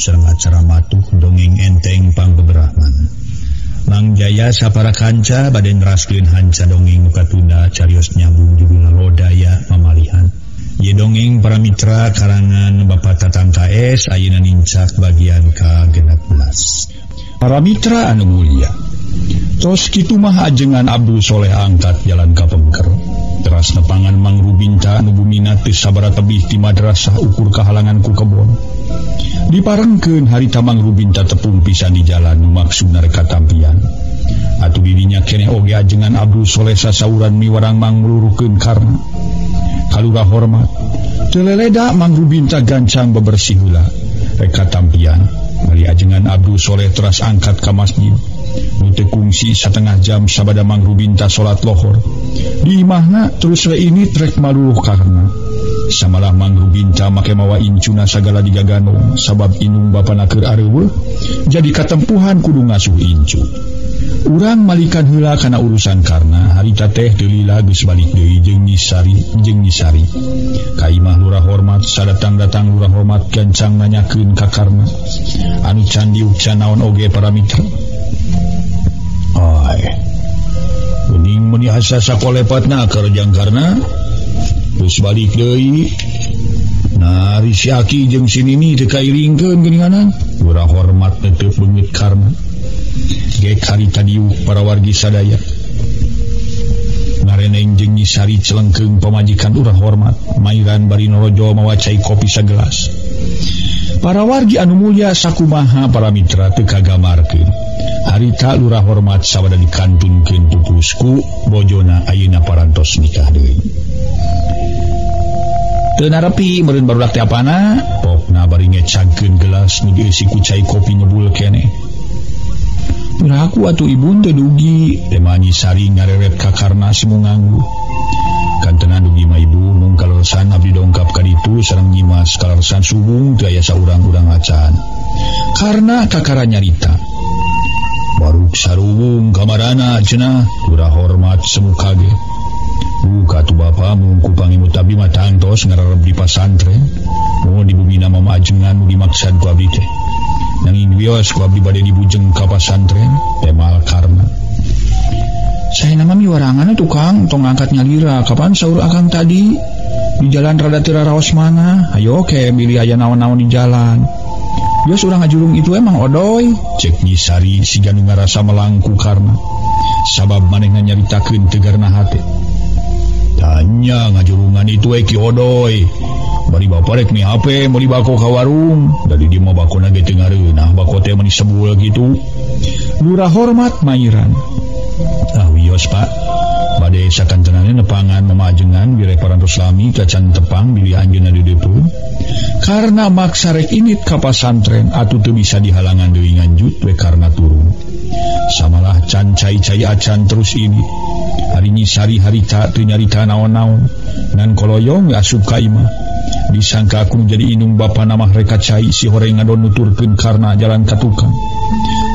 sareng acara matuh dongeng enteng pangbeberahman. Mang Jaya sapara kanca bade neraskeun hanca dongeng nu katunda carios nyambung judulna Lodaya Mamalihan. Ye dongeng para mitra karangan Bapak Tatang KS ayeuna nincak bagian ka-16. Para mitra anu mulia, tos kitu mah ajengan Abdul Soleh angkat jalan ka pengker. Teras nepangan Mang Rubinta anu bumina teu sabaraha tebih ti madrasah ukur kahalangan ku kebon. Diparengkeun harita Mang Rubinta tepung pisan di jalan nu maksudna rek katampian. Atuh didinya keneh oge ajengan Abdul Soleh sasauran miwarang Mang meluruhkeun karna. Kalurah hormat, teu leleda Mang Rubinta gancang bebersih heula rek katampian. Bari ajengan Abdul Soleh teras angkat ka masjid. Nu teu kungsi satengah jam sabada Mang Rubinta salat lohor. Di imahna terus we ini trek maluruh karna. Samalah Mang Rubinta make mawa incuna sagala digaganong sabab inung bapana keur areuweuh jadi katempuhan kudu ngasuh incu. Urang malikan heula kana urusan karna harita teh teu lila geus balik deui jeung Nyi Sari. Ka imah lurah hormat sadatang-datang lurah hormat gancang nanyakeun ka karna. Anu can diuk can naon oge para mitra. Ay. Geuning meuni asa sakolepatna keur jang karna. Geus balik deui. Nah, ari si Aki jeung si Nini teu kairingkeun geuninganan. Lurah hormat teu beungit karna. Gek harita diuk para wargi sadaya. Ngareneng jeung Nyi Sari celengkeung pamajikan urang hormat. Mairan bari norojo mawa cai kopi sagelas. Para wargi anu mulia sakumaha para mitra teu kagamarkeun. Harita lurah hormat sabada dikantunkeun tukus ku bojona ayeuna parantos nikah deui. Teu narepi meureun barudak teh apana? Pokna bari ngecagkeun gelas nu dieusi ku cai kopi ngebul keneh. Piraku atuh ibun teu dugi, tema Nyi Sari ngareret ka karna semu nganggu. Kantenan dugi mah ibu mung kaleresan abdi dongkap ka ditu sareng Nyimas kaleresan subung teu aya saurang-urang acan. Karna kakara nyarita. Baruk saruwung kamarana cenah lurah hormat semu kaget. Buka tu bapa mung ku pangimut abdi mah tangtos ngararep di pasantren. Mun di bumina mah ajengan nu dimaksad ku abdi teh. Nanging wios ku abdi bade dibujeng ka pasantren temal karna. Saya nama miwarangan tukang tong angkat nyalira kapan sahur akang tadi di jalan rada teu raraos mana. Ayo ke bilih aya naon-naon di jalan. Wios urang ngajurung itu emang odoy. Cek Nyi Sari siga nu ngarasa melangku karna. Sabab manehna nyaritakeun tegarna hate. Tanya ngajurungan itu ki odoy. Bari bapa rek mi HP meuli bako ka warung. Dari dia mah bakona ge teu ngareunah, bako teh meuni sebul kitu. Lurah hormat mairan. Ah wios Pak. Bade sakantenane nepangan mamajengan bire parantos lami kacan tepang bilih anjeunna deudeupeun. Karena maksa rek init ka pasantren atuh teu bisa dihalangan deui nganjut we karna turun. Samalah can cai-cai acan terus ini. Hari Nyi Sari harita teu nyarita naon-naon. Ngan koloyong asup ka imah. Disangka aku jadi inung bapa namah reka cai si horeng ngadon nuturkeun karna jalan ka tukang.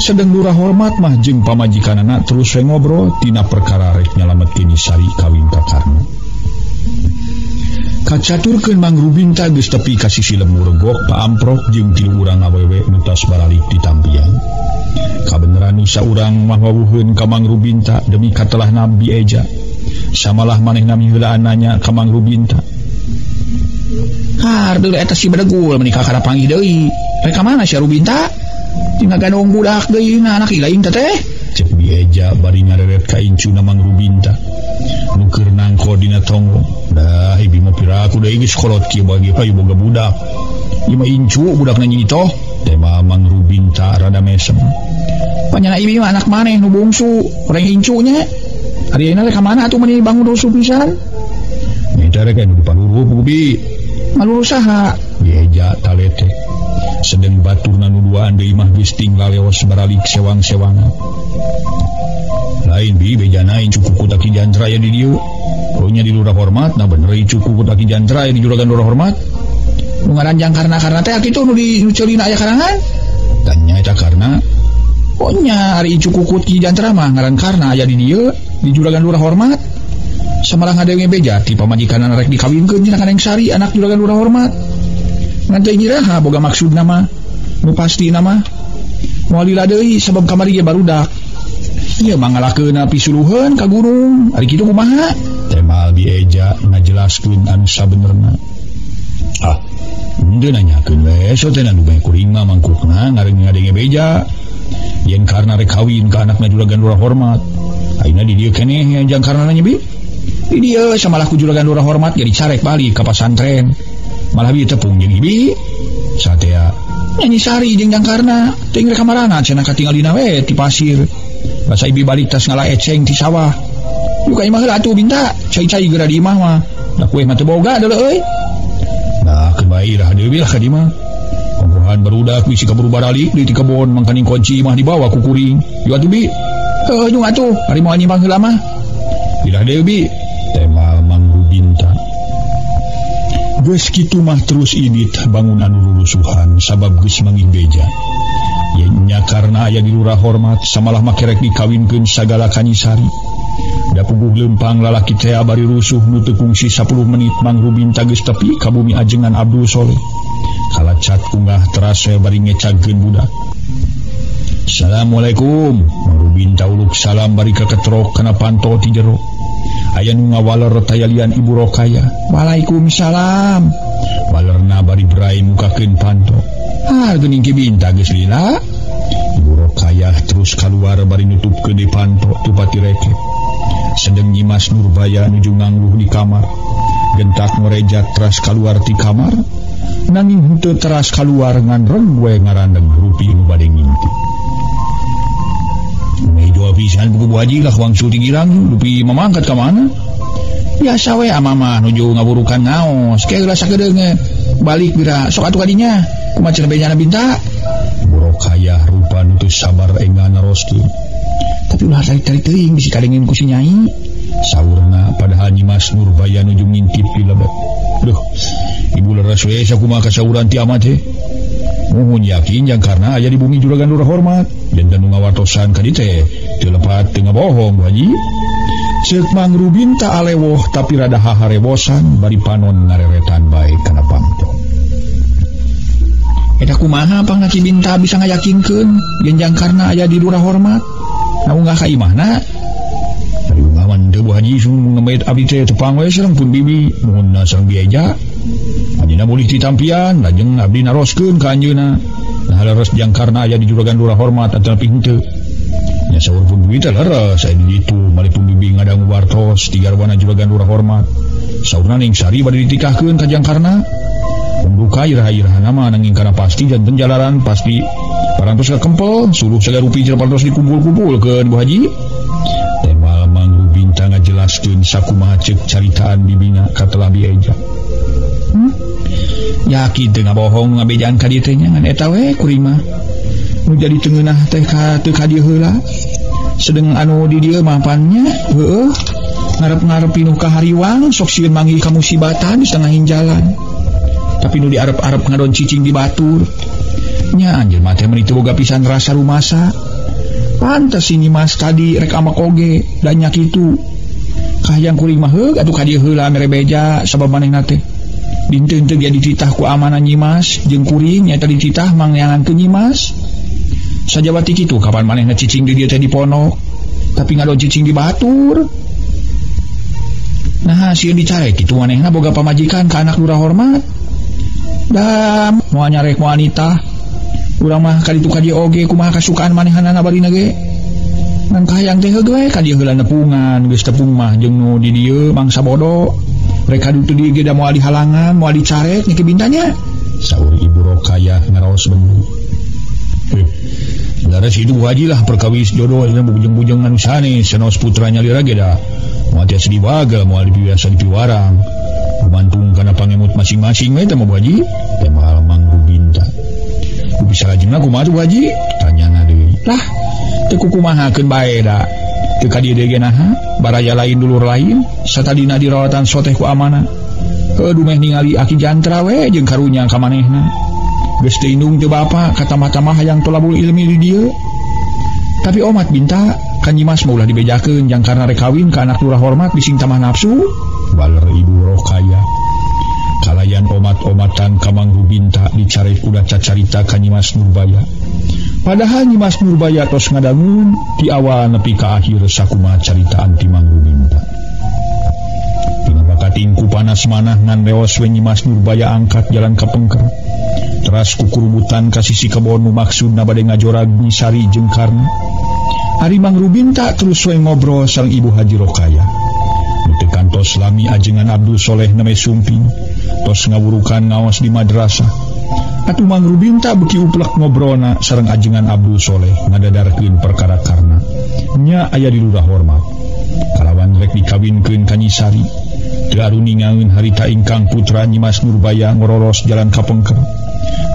Sedeng lurah hormat mah jeung pamajikanana terus we ngobrol tina perkara rek nyalametkeun Nyi Sari kawin ka karna. Kacaturkeun Mang Rubinta geus tepi ka sisi lemur gok paamprok jeung tilu urang awewe nu tos baralik di tampian. Kabeneran nu saurang mah wawuheun ka Mang Rubinta demi katelah Nabi Eja. Samalah manehna miheulaan nanya ka Mang Rubinta. Har deuleu eta si bedegul meuni kakara panggih deui. Rek ka mana sia Rubinta? Tinggal gandong budak deui na anak ilaing teh teh. Cek Bi Eja bari ngareret ka incuna Mang Rubinta. Nu keur nangko dina tonggong. Dah ibi mah piraku deui geus kolot kieu bagi hayu boga budak. Ieu mah incu budakna nyi toh. Tema Mang Rubinta rada mesem. Panyana ibi mah anak maneh nu bungsu, urang incunya. Ari ayeuna rek ka mana atuh meuni bangun rusuh pisan? Nita rek anu dipaluruh ku Bi. Maluru saha? Bi Eja talete. Sedeng baturna nu duaan deui mah geus tinggal leos baralik sewang-sewangan. Lain Bi bejana incu kuku taki jantra ya di dieu. Nya di lurah hormat, nah bener incu kuku taki jantra ya di juragan lurah hormat. Nu ngaranjang karna-karna teh kitu nu di nu ceulina aya karangan? Tanya eta karna. Oh nya ari incu kuku ki jantra mah ngaran karna aya di dieu di juragan lurah hormat. Samalah ngadewe beja ti pamajikanna rek dikawinkeun cenah ka Neng Sari anak juragan lurah hormat. Ngan teh nyiraha boga maksudna mah. Nu pasti nama moal lila deui sabab kamari ge barudak. Ieu mah ngalakeun pisuluheun ka gunung. Ari kitu kumaha? Temal bieja ngajelaskeun anu sabenerna. Ah, henteu nanyakeun we, so teh nu bae kuring mah mangkukna ngareun ngadenge beja. Yen karna rek kawin ka anakna juragan lurah hormat. Ayeuna di dieu keneh jang karna nya bi. Di dieu samalah ku juragan lurah hormat jadi carek balik ka pasantren. Malah bi tepung jeung ibi. Satea Nyi Sari jeung jang karna teuing rek kamarana cenah katingalina we ti pasir. Basa ibi balik tas ngala eceng ti sawah. Yuk ka imah heula atuh binta, cai-cai geura di imah mah. Da kue mah teu boga deuleu euy. Nah, keun bae iraha deui lah ka di mah. Pangkuhan barudak bisi kaburu baralik di kebon mangkaning kunci imah dibawa ku kuring. Yuk atuh bi. Heuh nyung atuh, ari moal nyimpang heula mah. Iraha deui bi. Temal Mang Rubinta. Geus kitu mah terus idit bangun anu rurusuhan sabab geus manggih beja. Nya karena aya di lurah hormat samalah makerek dikawinkeun sagala ka Nyi Sari. Da puguh lempang lalaki teh bari rusuh nu teu kungsi 10 menit Mang Rubinta geus tepi ka bumi ajengan Abdul Soleh. Kalacat unggah terase bari ngecagkeun budak. Assalamualaikum. Mang Rubinta uluk salam bari kaketrok kana panto ti jero. Aya nu ngawaler tayalian Ibu Rokaya. Waalaikumsalam. Walerna bari berai mukakeun panto. Ah, geuning Ki Binta geus lila. Ibu Rokayah terus kaluar bari nutupkeun di panto teu pati reket. Sedeng Nyimas Nurbaya nuju ngangluh di kamar. Gentak ngorejat teras kaluar ti kamar. Nanging henteu teras kaluar ngan reng we ngarandeg rupi nu bade ngintip. Mejo pisan buku Bu Haji lah wangsul ti girang dupi mamangkat ka mana? Biasa we amama nuju ngaburukan ngaos. Ke heula sakedeung balik bira sok atuh kadinya. Kumaha cenah bejana Binta? Rokayah rupa nu teu sabar enggal naroskeun. Tapi ulah tarik-tarik teuing bisi kadengin ku si Nyai. Saurna padahal Nyimas Nurbaya nuju ngintip di lebet. Duh, ibu leres we sakumaha kasauran ti amat teh. Muhun yakin jang karna aya di bumi juragan lurah hormat. Janten nu ngawartosan ka dieu teh teu lepat teu ngabohong Bu Haji. Ceuk Mang Rubinta alewoh tapi rada haharebosan bari panon ngareretan bae kana pangto. Eta kumaha pangna Ki Binta bisa ngayakinkeun yen jang karna aya di lurah hormat. Na unggah ka imahna. Ari unggah mah teu Bu Haji sun ngemait abdi teh tepang we sareng pun bibi muhunna sareng bieja. Anjeunna mulih ti tampian lajeng abdi naroskeun ka anjeunna. Nah leres jang karna aya di juragan lurah hormat atawa henteu. Nya saur pun bibi teh leres aya di ditu malih pun bibi ngadangu wartos ti garwana juragan lurah hormat. Saurna Ning Sari bade ditikahkeun ka jang karna. Pembuka iraha-iraha nama nanging karena pasti janten jalaran pasti parantos kempel suluh sagala rupi parantos dikumpul-kumpulkeun Bu Haji. Temal Mang Rubinta ngajelaskeun sakumaha ceuk caritaan bibina katelah bieja. Yakin teu ngabohong ngabejaan ka dieu teh nya ngan eta we kuring mah. Nu jadi teu ngeunah teh ka teu ka dieu heula. Sedeng anu di dieu mah pan nya heueuh ngarep-ngarep pinuh ka hariwang sok sieun manggih ka musibatan di setengah jalan. Tapi nu diarep-arep ngadon cicing di batur. Nya anjeun mah teh meuni teu boga pisan rasa rumasa. Pantes si Nyimas tadi rek amak oge da nya kitu. Kahayang kuring mah heug atuh ka dieu heula mere beja sabab manehna teh. Dinten teu ge dititah ku amana Nyimas jeung kuring nyaeta dititah mangneangankeun Nyimas. Sajawati kitu kapan manehna cicing di dieu teh diponok. Tapi ngadon cicing di batur. Nah sieun dicarek kitu manehna boga pamajikan ka anak lurah hormat. Da moal nyarek moal nitah. Urang mah ka ditu ka dieu oge kumaha kasukaan manehanana barina ge. Ngan kahayang teh heug we ka dieu heula nepungan geus tepung mah jeung nu di dieu mangsa bodo. Rek ka ditu dieu ge da moal dihalangan, moal dicarek nya Ki Bintanya. Saur Ibu Rokayah ngaraos bendu. Leres itu Bu Haji lah perkawis jodoh jeung bujeng-bujeng anu sanes sanos putranya lira ge da. Moal tiasa dibaga, moal dibiasa dipiwarang. Gumantung kana pangemut masing-masing we teh mah Bu Haji. Teh mahal Mang Rubinta. Ku bisa lajengna kumaha tuh Bu Haji? Tanyana deui. Lah, teu kukumahakeun bae da. Teu ka dieu deui ge naha, baraya lain dulur lain, satadina dirawatan soteh ku amana. Heuh dumeh ningali aki jantra we jeung karunya ka manehna. Geus teu indung teu bapa katamah-tamah hayang tolabul ilmi di dieu. Tapi omat Binta, kan Nyimas mah ulah dibejakeun jang karna rek kawin ka anak lurah hormat bising tamah nafsu. Baler Ibu Rokaya. Kala Kaayaan omat-omatan ka Mang Rubinta dicarek udah cacarita ka Nyimas Nurbaya. Padahal Nyimas Nurbaya tos ngadangun ti awal nepi ka akhir sakumaha caritaan ti Mang Rubinta. Tina bakating ku panas manah ngan leos we Nyimas Nurbaya angkat jalan ka pengker. Teras kukurubutan ka sisi kebon nu maksudna bade ngajorag Nyi Sari jeung Karna. Ari Mang Rubinta terus we ngobrol sareng Ibu Haji Rokayah. Nu teu kantos lami ajengan Abdul Soleh name sumping, tos ngawurukan ngaos di madrasah. Atuh Mang Rubinta beuki uplek ngobrolna sareng ajengan Abdul Soleh ngadadarkeun perkara Karna. Nya aya di lurah hormat. Kalawan rek dikawinkeun ka Nyi Sari. Teu aruningaeun harita ingkang putra Nyimas Nurbaya ngororos jalan ka pengker.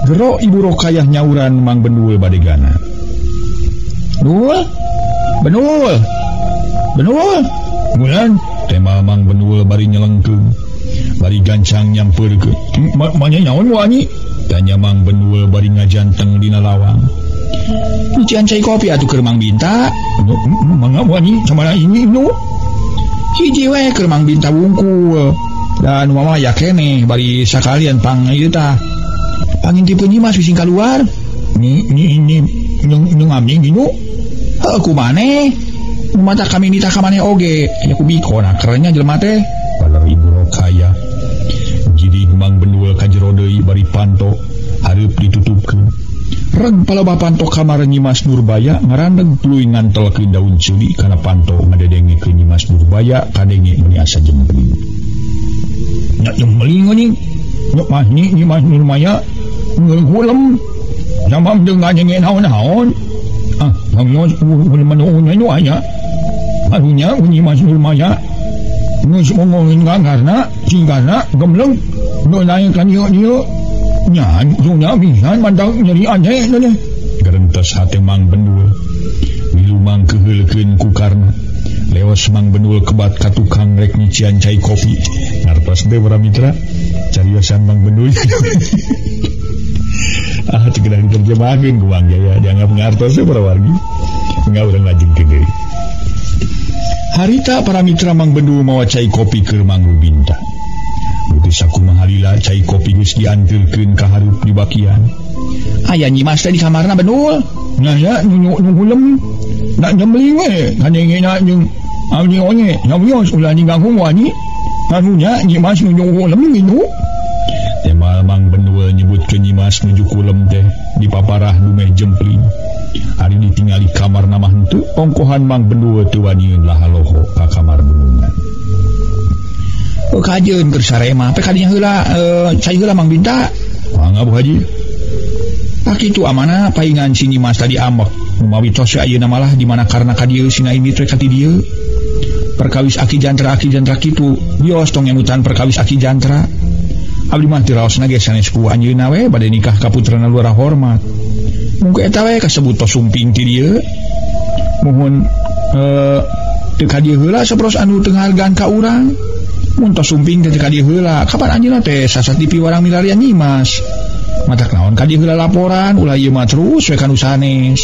Gero Ibu Rokayah nyauran Mang Benul badegana. Nul? Benul? Benul? Bulan? Tema Mang Benul bari nyelengkeun. Bari gancang nyampeurkeun. Manya nyaon wani? Tanya Mang Benul bari ngajanteng dina lawang. Nyician cai kopi atuh keur Mang Binta. Mangga wani samana ini nu? Hiji we keur Mang Binta wungkul. Dan mama ya keneh bari sakalian pang ieu tah. Pangintipkeun Nyimas bising kaluar. Ni ni ni nyung aming nu. Heuh kumaneh? Mata kami nita ka maneh oge. Aya ku bikona kerenya jelema teh. Baler Ibu Rokayah. Jirig Mang Benul ka jero deui bari panto hareup ditutupkeun. Reg palebah panto kamar Nyimas Nurbaya ngarandeg tuluy ngantelkeun daun ceuli kana panto ngadedengekeun Nyimas Nurbaya kadenge meuni asa jempling. Nya jempling anjing. Nya mah Nyimas Nurbaya ngeuleum. Jamam deung nganyenge naon-naon. Ah, mangos ulun manuun nu aya. Arunya Nyimas Nurbaya geus ngomongin karna cingkana gemleng nu lain ka dieu-dieu. Nya, dunya pisan mantap nyeri aneh teh. Gerentes hate Mang Benul. Milu mang keheulkeun ku Karna. Leos Mang Benul kebat ka tukang rek nyician cai kopi. Ngartos teh para mitra cariosan Mang Benul. Ah, cegedah diterjemahkeun ku Mang Jaya dianggap ngartos teh para wargi. Enggak urang lajengkeun deui. Harita para mitra Mang Benul mawa cai kopi keur Mang Rubinta. Beuki sakumaha lila cai kopi geus dianteurkeun ka hareup di bakian. Aya Nyimas teh di kamarna Benul. Nya ya nu hulem. Da nyembeli we kadengena jeung abdi oge nyawios ulah diganggu wani. Karunya Nyimas nu hulem gitu. Temal Mang Benul nyebutkeun Nyimas nuju kulem teh di paparah dumeh jempling. Ari ditingali kamarna mah henteu ongkohan Mang Benul teu waniun lahaloho ka kamar bendungan. Oh, kajeun keur sarema pe kadinya heula cai heula Mang Binta. Mangga Bu Haji. Pak kitu amana paingan si Nyimas tadi ambek. Mawi tos ayeuna malah di mana karena ka dieu sina ini teh ka dieu. Perkawis aki jantra kitu. Bios tong nyemutan perkawis aki jantra. Abdi mah teu raosna ge sanes ku anjeunna we bade nikah ka putrana lurah hormat. Mungkin eta we kasebut tos sumping ti dieu. Muhun teu ka dieu heula sapros anu teu ngahargaan ka urang. Mun tos sumping teh ka dieu heula, kapan anjeunna teh sasat di piwarang milarian Nyimas. Matak naon ka dieu heula laporan ulah ieu mah terus we ka nu sanes.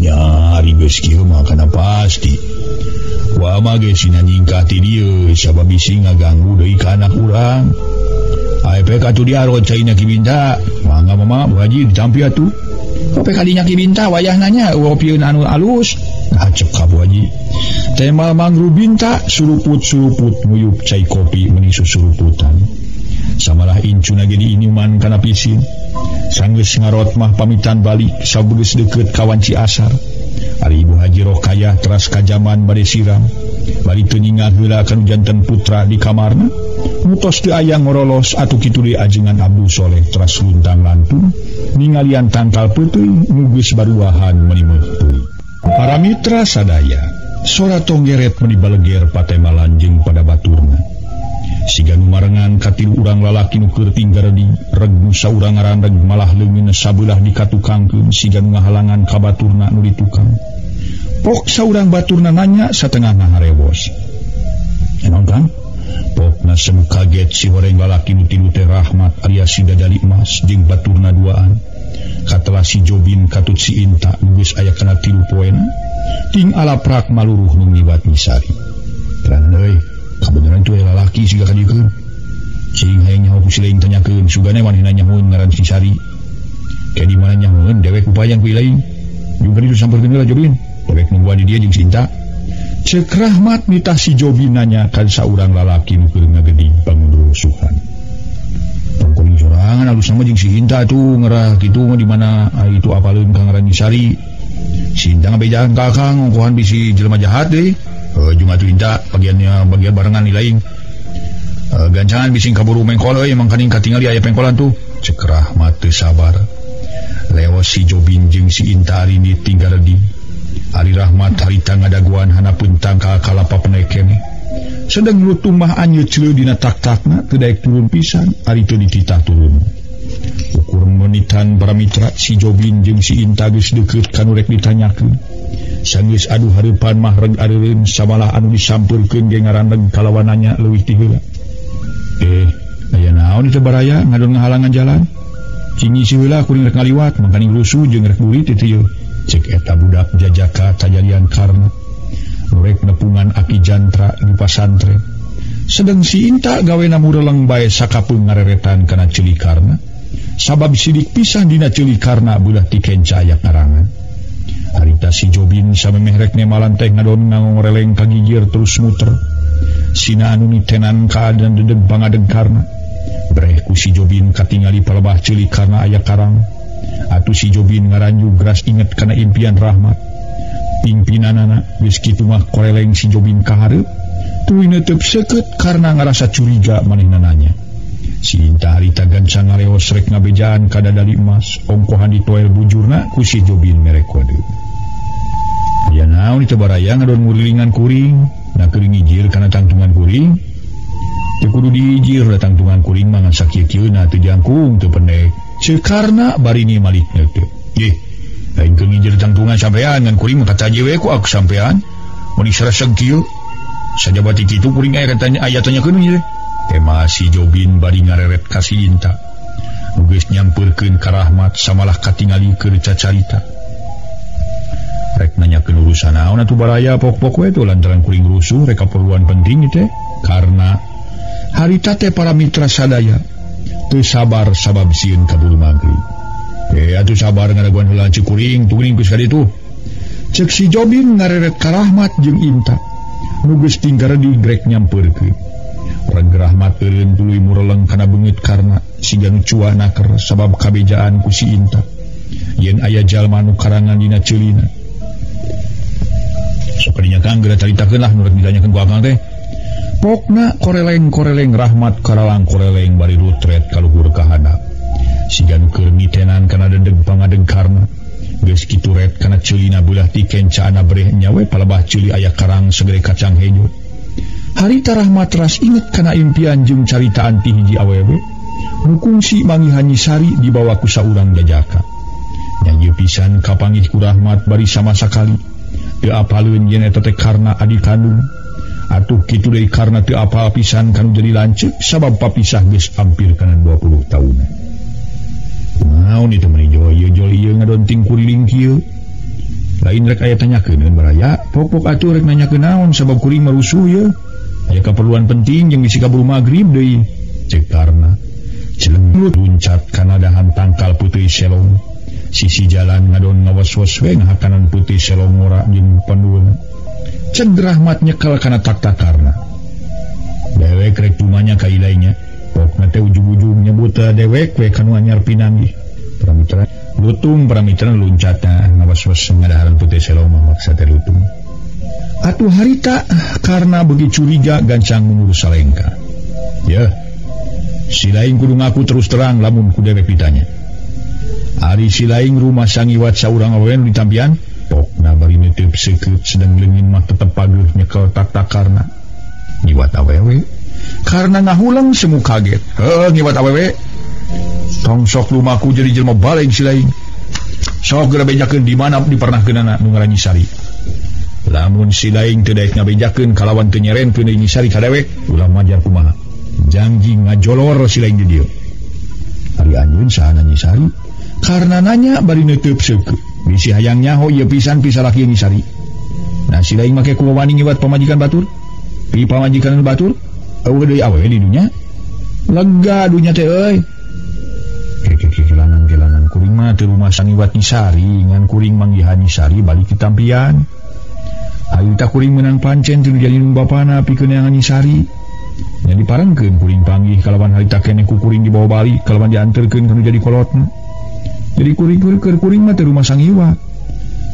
Nya ari geus kieu mah kana pasti. Wa mah geus sina nyingkah ti dieu sabab bisi ngaganggu deui ka anak urang. Aep atuh diarot caina Ki Binta. Mangga mama Bu Haji ditampi atuh. Kope kadinya Ki Binta wayahna nya eueuh pieun anu alus. Acep ka Bu Haji. Temal Mang Rubinta suruput-suruput nguyup cai kopi meuni susuruputan. Samalah incuna ge diinuman kana pisin. Sanggeus ngarot mah pamitan balik sabegeus deukeut ka wanci asar. Ari Ibu Haji Rokayah teras kajaman bade siram. Bari teu ningal heula kanu janten putra di kamarna. Mutos teu aya ngorolos atuh kitu deui ajengan Abdul Soleh teras luntang lantung ningalian tangkal peuteui nu geus baruahan meuni meuteui. Para mitra sadaya, sora tonggeret meuni baleger patemalan jeung pada baturna. Siga nu marengan katilu urang lalaki nu keur tinggaredi reg nu saurang ngarandeg malah leungeun sabelah dikatukangkeun siga nu ngahalangan ka baturna nu ditukang. Pok saurang baturna nanya satengahna harewos. Naon Kang? Pokna semu kaget si horeng lalaki nu tilu teh Rahmat alias si Dadali Emas jeung baturna duaan. Katelah si Jobin katut si Inta nu geus aya kana 3 poena. Ting alaprak maluruh nu ngiwat Nyi Sari. Terang deui, kabeneran tuh lalaki siga kadiekeun. Cing hayang nyaho ku si laing tanyakeun sugane manehna nyahoeun ngaran si Sari. Kayak di mana nyahoeun dewek upayang ku laing. Juga ditu sampeurkeun heula Jobin. Dewek nungguan di dia jeung si Inta. Cek Rahmat nitah si Jobin nanya ka saurang lalaki nu keur ngagedig bangun rusuhan. Tongkoling sorangan alus sama jeung si Inta tuh ngerah kitu mah di mana itu apaleun ka ngaran Sari. Si Inta ngabejaan ka Akang ongkohan bisi jelema jahat deui. Jeung atuh Inta bagiannya bagian barengan di lain. Gancangan bising kaburu mengkol euy mangkaning katingali aya pengkolan tuh. Cek Rahmat teu sabar. Lewas si Jobin jeung si Inta ari tinggal di Ari Rahmat harita ngadaguan hanapeun tangkal kalapa penek keneh. Sedeng lutung mah anjeut ceuleuh dina tak-takna teu daek turun pisan ari teu dititah turun. Ukur menitan para mitra si Jobin jeung si Inta geus deukeut ka nu rek ditanyakeun. Sanggeus adu hareupan mah reg areureun samalah anu disampeurkeun ge ngarandeg kalawan nanya leuwih ti heula. Aya naon ieu baraya ngadon ngahalangan jalan? Cing isi heula kuring rek ngaliwat mangkaning rusuh jeung rek dulit itu yeuh. Cek eta budak jajaka tajalian karna. Nu rek nepungan aki jantra di pasantren. Sedeng si Inta gawena mureleng bae sakapeung ngareretan kana ceuli karna. Sabab sidik pisan dina ceuli karna beulah ti kenca aya karangan. Harita si Jobin samemeh rek nemalan teh ngadon ngangoreleng ka gigir terus muter. Sina anu nitenan kaadaan dedeg pangadeg karna. Breh ku si Jobin katingali palebah ceuli karna aya karang. Atuh si Jobin ngaranju geras inget kana impian Rahmat. Pimpinanana geus kitu mah koreleng si Jobin ka hareup. Tuluy neuteub seukeut karna ngarasa curiga manehna nanya. Si Inta harita gancang ngareos rek ngabejaan ka dadali emas, ongkohan ditoel bujurna ku si Jobin mere kode. Aya naon ieu baraya ngadon ngurilingan kuring, na keur ngijir kana tangtungan kuring. Teu kudu diijir da tangtungan kuring mah ngan sakieu-kieuna teu jangkung teu pendek. Ceuk karna bari ni malik teu. Ih, lain keur ngijir tangtungan sampean ngan kuring mah kata we ku aku sampean. Mun disereseg kieu, sajabati kitu kuring aya tanya aya tanyakeun ieu. Tema si Jobin bari ngareret ka si Inta. Nu geus nyampeurkeun ka Rahmat samalah katingali keur cacarita. Rek nanyakeun urusan naon atuh baraya pok-pok we tuh lantaran kuring rusuh rek kaperluan penting teh. Karena harita teh para mitra sadaya teu sabar sabab sieun kaburu magrib. Atuh sabar ngadaguan heula ceuk kuring turing geus ka ditu. Ceuk si Jobin ngareret ka Rahmat jeung Inta. Nu geus tinggal di grek nyampeurkeun. Reg Rahmat eureun tuluy mureleng kana beungeut karna siga nu cua naker sabab kabejaan ku si Inta. Yen aya jalma nu karangan dina ceulina. Sok kadinya Kang geura caritakeun lah nu rek ditanyakeun ku Akang teh. Pokna koreleng-koreleng Rahmat karalang koreleng bari rutret ka luhur ka handap. Siga nu keur nitenan kana dedeg pangadeg karna. Geus kitu ret kana ceulina beulah ti kencaana breh nya we palebah ceuli aya karang segede kacang hejo. Harita Rahmat ras inget kana impian jeung caritaan ti hiji awewe nu kungsi manggihan Nyi Sari dibawa ku saurang jajaka. Nya ieu pisan kapanggih ku Rahmat bari sama sakali. Teu apaleun yen eta teh karna adi kandung. Atuh kitu deui karna teu apal pisan kanu jadi lanceuk sabab papisah geus hampir kana 20 taun. Naon itu meni jol jol ieu ngadonting kuriling kieu. Lain rek aya tanyakeun baraya, pok-pok atuh rek nanyakeun naon sabab kuring marusuh ieu. Aya keperluan penting jeung bisi kaburu magrib deui. Ceuk karna. Celeng luncat kana dahan tangkal putih selong. Sisi jalan ngadon ngawas-was we ngahakanan putih selong ngora jeung pandueuna. Ceg Rahmat nyekel kana tak-takarna. Dewek rek tumanya ka ilainya. Pokna teh ujug-ujug nyebut dewek we kanu anyar pinanggih. Paramitra lutung paramitra luncatna ngawas-was ngadaharan putih selong mah maksa teh lutung. Atuh harita karena begi curiga gancang mengurus salengka. Ya, si laing kudu ngaku terus terang lamun ku dewek ditanya. Ari si laing rumah sangiwat saurang awewe nu ditampian, pokna bari neuteub seukeut sedang leungin mah tetep pageuh nyekel tak-takarna. Ngiwat awewe karena ngahulang semu kaget. Heuh ngiwat awewe. Tong sok lumaku jadi jelema baleng si laing. Sok geura bejakeun di mana dipernahkeunana nu ngaran Nyi Sari. Lamun si laing teu daek ngabejakeun kalawan teu nyerenkeun deui Nyi Sari ka dewek, ulah majar kumaha. Janji ngajolor si laing di dieu. Ari anjeun saha Nyi Sari? Karena nanya bari neuteub seukeut. Bisi hayang nyaho ieu pisan pisalaki Nyi Sari. Nah si laing make kumaha wani ngiwat pamajikan batur? Pi pamajikan batur? Eueuh deui awewe di dunya. Lega dunya teh euy. Kelangan-kelangan kuring mah teu rumah sangiwat Nyi Sari ngan kuring manggihan Nyi Sari balik di tampian. Harita kuring menang pancen teu jadi nu bapana pikeun neangan Nyi Sari. Nya diparengkeun kuring panggih kalawan harita keneh ku kuring dibawa balik kalawan dianterkeun ka nu jadi kolotna. Jadi kuring keur kuring mah teu rumah sangiwat.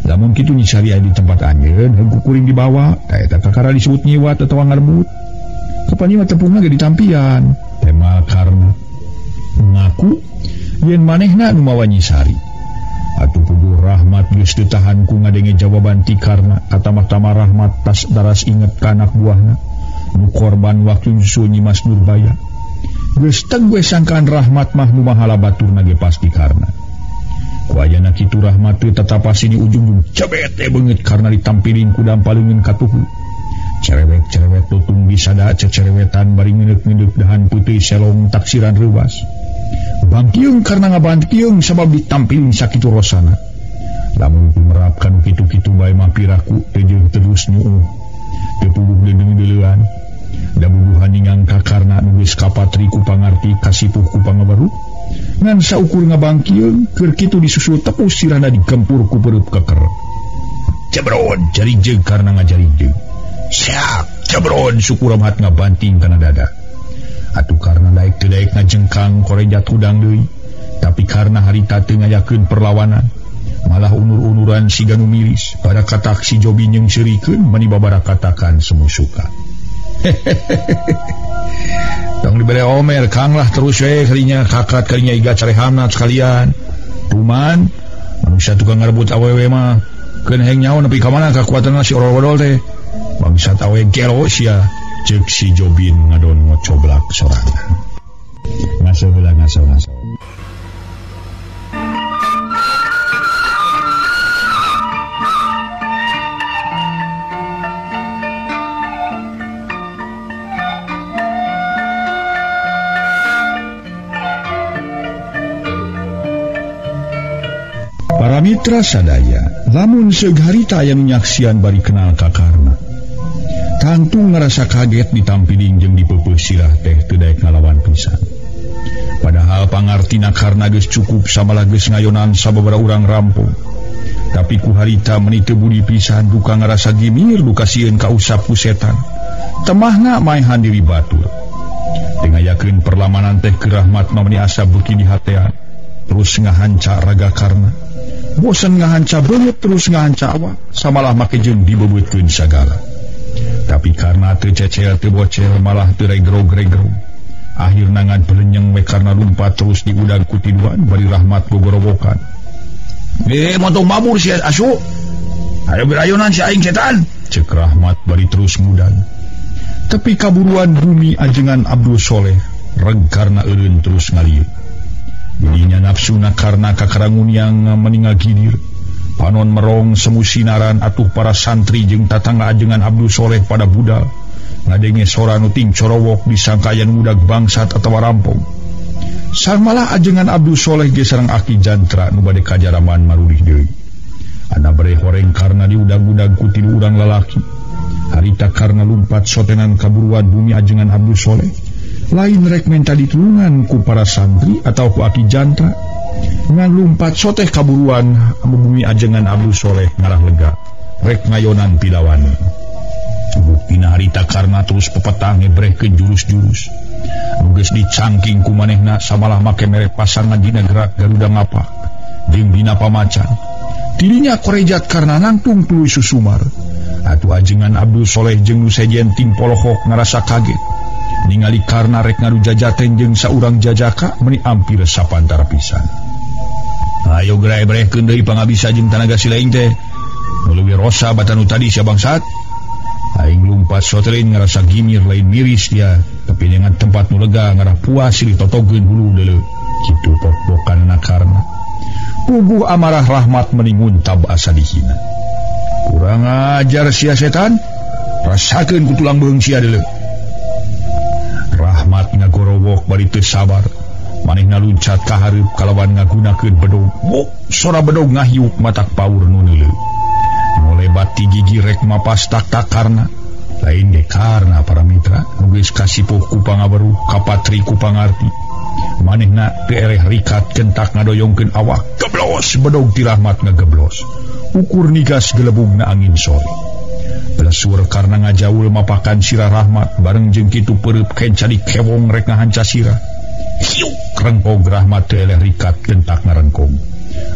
Lamun kitu Nyi Sari aya di tempat anjeun heug ku kuring dibawa, tah eta kakara disebut nyiwat atawa ngarebut. Kapan nyiwat tepungna ge ditampian. Tema karna ngaku yen manehna nu mawa Nyi Sari. Atuh puguh Rahmat geus teu tahan ku ngadenge jawaban ti Karna. Katamah-tamah Rahmat tas daras inget ka anak buahna nu korban waktu nyusul Nyi Mas Nurbaya. Geus teg we sangkaan Rahmat mah nu mahala baturna ge pasti Karna. Ku ayana kitu Rahmat teu tatapasi di ujung-ujung cebet beungeut Karna ditampilin ku dampalungeun katuhu. Cerewet-cerewet tutung bisada cecerewetan bari ngeuneup-ngeuneup dahan putih selong taksiran reuwas. Bangkiung karena ngabangkiung sabab ditampilin sakitu rosana. Lamun merapkan kitu-kitu bae mah piraku teu jeung terus nyuuh. Teu puguh deung-deuleuan. Da bubuhan ningangka Karna nu geus kapatri ku pangarti kasipuh ku pangabaru. Ngan saukur ngabangkiung keur kitu disusul tepus sirahna digempur ku perut keker. Jebron jarijeg Karna ngajarijeg. Siap jebron suku Rahmat ngabanting kana dada. Atuh karena daek teu daek ngajengkang korejat hudang deui, tapi karena harita teu ngayakeun perlawanan, malah unur-unuran siga nu miris, pada katak si Jobi jeung seurikeun mani babarakatakan semu suka. Tong dibere omer Kang lah terus we kalinya kakat kalinya iga carehamna sekalian. Tuman manusia tukang ngarebut awewe mah keun heng nyaho nepi ka mana kakuatanna si orol-odol teh. Bangsat awe gelo sia. Cek si Jobin ngadon ngocoblak sorangan. Ngaso heula ngaso ngaso. Para mitra sadaya, lamun seug harita aya nu nyaksian bari kenal ka Karna. Tangtu ngerasa kaget ditampiling jeung dipeupeus sirah teh teu daek ngalawan pisan. Padahal pangartina Karna geus cukup samalah geus ngayonan sababaraha urang rampung. Tapi ku harita meuni teu budi pisan duka ngarasa gimir duka sieun kausap ku setan. Temahna maehan diri batur. Teu ngayakeun perlamanan teh ke Rahmat mah meuni asa beuki di hatean. Terus ngahanca raga Karna. Bosen ngahanca beungeut terus ngahanca awak samalah make jeung dibeubeutkeun sagala. Tapi karena teu cecel teu bocel malah teu regrog-regrog. Akhirna ngan pelenyeng we karena lumpat terus diudag ku tiduan bari Rahmat gogorowokan. Montong mabur si asu. Ayo berayunan si aing setan. Cek Rahmat bari terus ngudag. Tapi kaburuan bumi ajengan Abdul Soleh reg karena eureun terus ngalieu. Jadinya nafsuna karena kakarangun yang meninggal gidir. Panon merong semu sinaran atuh para santri jeung tatangga ajengan Abdul Soleh pada budal. Ngadenge sora nu ting corowok disangka aya nu ngudag bangsat atawa rampong. Sarmalah ajengan Abdul Soleh ge sareng aki jantra nu bade kajaraman marulih deui. Ana bere horeng karena diudag-udag ku tilu urang lalaki. Harita karena lumpat sotenan kaburuan bumi ajengan Abdul Soleh. Lain rek menta ditulungan ku para santri atau ku aki jantra. Ngan lumpat soteh kaburuan bumi ajengan Abdul Soleh ngarah lega rek ngayonan pilawan. Buktina harita karena terus pepetang ngebrehkeun jurus-jurus. Nu geus dicangking ku manehna samalah make mere pasangan dina gerak Garuda ngapak jeung dina pamacan. Tidinya korejat karena nangtung tuluy susumar. Atuh ajengan Abdul Soleh jeung nu sejen ting polohok ngarasa kaget. Ningali karena rek ngadu jajaten jeung saurang jajaka meuni ampir sapantar pisan. Ayo gerai brehkeun deui pangabisa jeung tanaga silaing teh. Nu leuwih rosa batan nu tadi sia bangsat. Aing lumpat soterin ngarasa gimir lain miris dia, tapi dengan tempat nu lega ngarah puas silih totogeun hulu deuleu. Kitu pok-pokanna karna. Puguh amarah Rahmat meuni nguntab asa dihina. Kurang ajar sia setan, rasakeun ku tulang beung sia deuleu. Rahmat ngagorowok bari teu sabar. Manehna luncat ka hareup kalawan ngagunakeun bedog. Buk, sora bedog ngahiuk matak paur nu neuleu. Molebat ti gigi rek mapas tak-tak karna. Lain ge karna para mitra nu geus kasipuh ku pangaweruh kapatri ku pangarti. Manehna teu eleh rikat kentak ngadoyongkeun awak geblos bedog ti Rahmat ngageblos. Ukur nigas gelebugna angin sore. Belesur karna ngajaul mapakan sirah Rahmat bareng jeung kitu peureub kenca dikewong rek ngahanca sirah. Hiuk rengkog Rahmat teu eleh rikat kentak ngarengkog.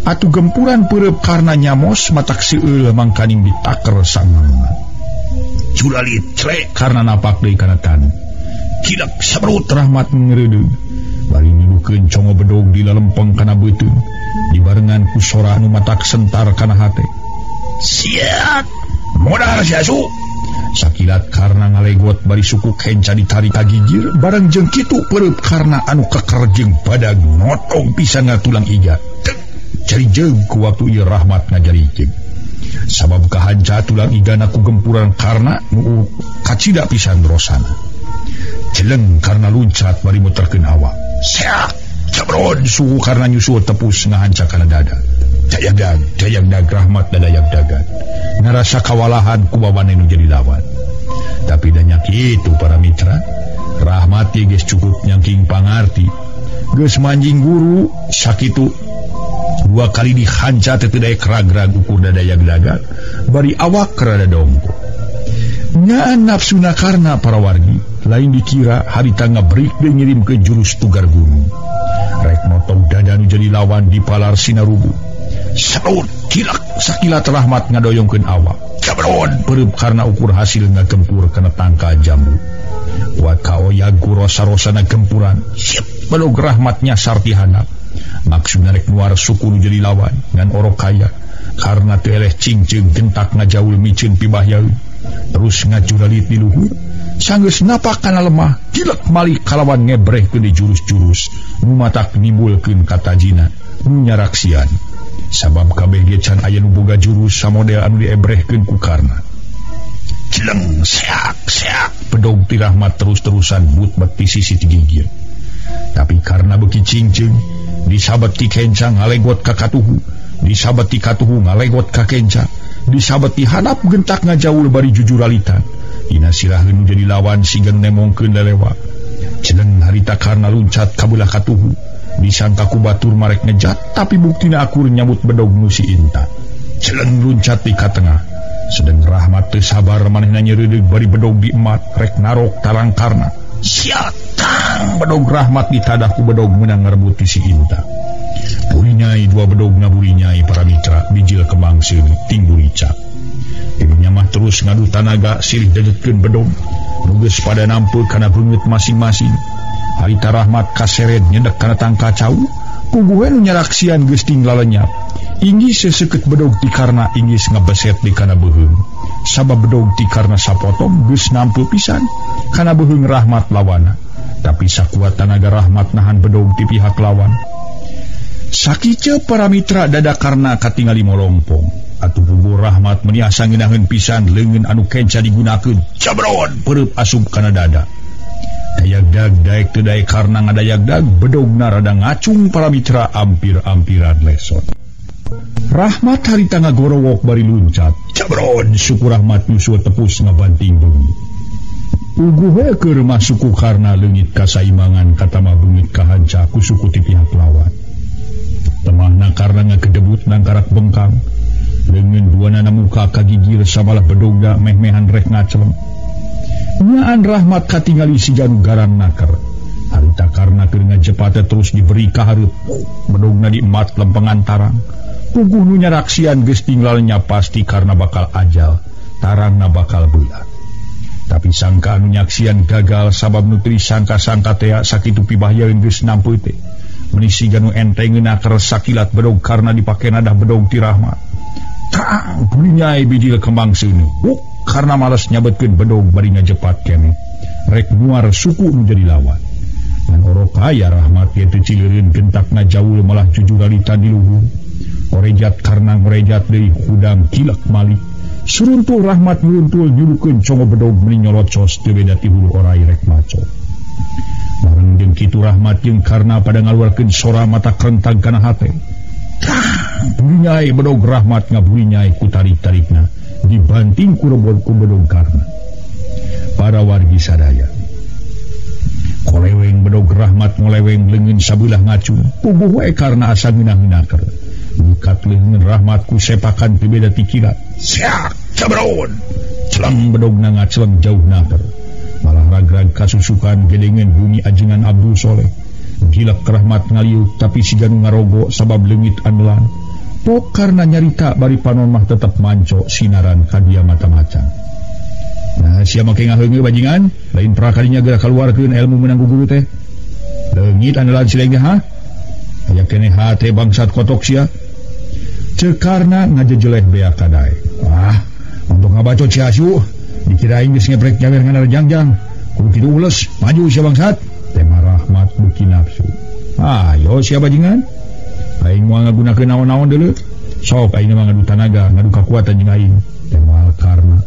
Atuh gempuran peureub karna nyamos matak seueul mangkaning ditaker sangang. Juralit clek karna napak deui kana tanu. Kidak sabrut Rahmat ngeureudeuh. Bari nyuduhkeun congo bedog di lalempeng kana beuteung. Dibarengan ku sora anu matak sentar kana hate. Siat! Modar si asu! Sakilat karna ngalegot bari suku kenca ditarik ka gigir bareng jeung kitu peureub karna anu keker jeung badag notong pisan ngatulang iga. Cari jeung ku waktu ieu Rahmat ngajarijeg. Sabab kahanca tulang igana ku gempuran karna nu kacida pisan rosana. Jeleng karna luncat bari muterkeun awak. Seak jabron suhu karna nyusul tepus ngahanca kana dada. Dayag dayag dag Rahmat dadayak dagan. Ngarasa kawalahan ku bawane nu jadi lawan. Tapi danyak itu para mitra, Rahmat ge geus cukup nyangking pangarti. Geus manjing guru sakitu dua kali dihanca teu daek ragrag ukur dadayak dagan bari awak rada dongko. Nyaan nafsuna karna para wargi lain dikira harita ngabrik deui ngirimkeun jurus tugar gunung. Rek motong dada nu jadi lawan di palar sinarubu. Saut kilak sakilat Rahmat ngadoyongkeun awak. Jabron peureub karna ukur hasil ngagempur kana tangka jambu. Kuat kaoyag ku rosa-rosana gempuran. Sip belog Rahmat nyasar ti handap. Maksudna rek nuar suku nu jadi lawan ngan orok kaya karna teu eleh cingceung gentak ngajaul miceun pibahyaeun. Terus ngajuralit di luhur sanggeus napak kana lemah kilek malik kalawan ngebrehkeun di jurus-jurus nu matak nimbulkeun katajina nu nyaraksian. Sabab kabeh ge can aya nu boga jurus samodel anu diebrehkeun ku karna. Jeleng seak seak bedog ti Rahmat terus-terusan but-bet ti sisi ti gigir. Tapi karna beuki cingceung disabet ti kenca ngalegot ka katuhu, disabet ti katuhu ngalegot ka kenca, disabet ti handap gentak ngajaul bari jujuralitan. Dina siraheun nu jadi lawan siga nu nemongkeun lelewa. Jeleng harita karna luncat ka beulah katuhu, disangka ku batur marek ngejat, tapi buktina akur nyambut bedog nu si Inta. Jeleng luncat di ka tengah. Sedeng Rahmat teu sabar manehna nyeureudeuh bari bedog di emat rek narok tarang karna. Siatang bedog Rahmat ditadah ku bedog meunang ngarebut ti si Inta. Burinyai dua bedog ngaburinyai para mitra bijil kembang seuneu tinggu rica. Dirinya mah terus ngadu tanaga silih dedetkeun bedog. Nu geus pada nampe kana beungeut masing-masing. Harita Rahmat kaseret nyedek kana tangka cau, puguh nu nyaraksian geus tinggal lenyap. Inggis seseukeut bedog ti karna inggis ngabeset di kana beuheung. Sabab bedog ti karna sapotong geus nampe pisan kana beuheung Rahmat lawana. Tapi sakuat tanaga Rahmat nahan bedog ti pihak lawan. Sakieu para mitra dada karna katingali molongpong. Atuh puguh Rahmat meni asa ngeunaheun pisan leungeun anu kenca digunakeun. Jabron peureub asup kana dada. Dayag dag daek teu daek karna ngadayag dag bedogna rada ngacung para mitra ampir-ampiran lesot. Rahmat harita ngagorowok bari luncat. Jabron suku Rahmat nyusul tepus ngabanting bumi. Puguh we keur mah suku karna leungit kasaimbangan katama beungit kahanca ku suku ti pihak lawan. Temahna karna ngagedebut nangkarak bengkang. Leungeun duanana muka kagigir samalah bedogna meh-mehan rek ngaceleng. Nyaan Rahmat katingali si janu garang naker. Harita karna keur ngajepate terus diberi ka hareup. Bedogna diemat lempengan tarang. Puguh nu nyaraksian geus tinggalnya pasti karna bakal ajal, tarangna bakal beula. Tapi sangka anu nyaksian gagal sabab nu teu sangka-sangka tea sakitu pibahyaeun geus nampe teh. Meuni siga nu enteng naker sakilat bedog karna dipake nadah bedog ti Rahmat. Tang burinyai bijil kembang seuneu. Buk karna males nyabetkeun bedog bari ngajepat keneh. Rek nuar suku nu jadi lawan. Ngan orok aya Rahmat ye teu cileureun gentak ngajaul malah jujuralitan di luhur. Orejat karna ngorejat deui hudang kilek malik. Suruntul Rahmat nyuruntul nyurukeun congo bedog meuni nyolocos teu beda ti hulu orai rek maco. Bareng jeung kitu Rahmat jeung karna pada ngaluarkeun sora mata krentag kana hate. Burinyai bedog Rahmat ngaburinyai ku tarik-tarikna dibanting ku rebot ku bedog karna. Para wargi sadaya. Koleweng bedog Rahmat ngoleweng leungeun sabelah ngacung. Puguh wae karna asa ngeunah-ngeunaker. Ngikat leungeun Rahmat ku sepakan teu beda ti kilat. Siak cabron. Celeng bedogna ngaceleng jauh naker. Malah ragrag kasusukan gedengeun bumi ajengan Abdul Soleh. Gilak Rahmat ngaliuk tapi siga nu ngarogo sabab leungit andelan. Pok karna nyarita bari panon mah tetep manco sinaran ka dia mata macan. Nah, sia make ngaheungeu bajingan, lain prakalinya geura kaluarkeun ilmu meunang ku guru teh. Leungit andalan sileng ha? Aya keneh hate bangsat kotok sia. Ceuk karna ngajejeleh bea kadae. Wah, untuk ngabacot si Asu, dikira aing geus ngeprek nyawer ngan jangjang. Kudu kitu ules, maju sia bangsat. Tema Rahmat beuki nafsu. Ayo sia bajingan. Aing moal ngagunakeun naon-naon deuleu. Sok aing mah ngadu tanaga, ngadu kakuatan jeung aing. Tema karna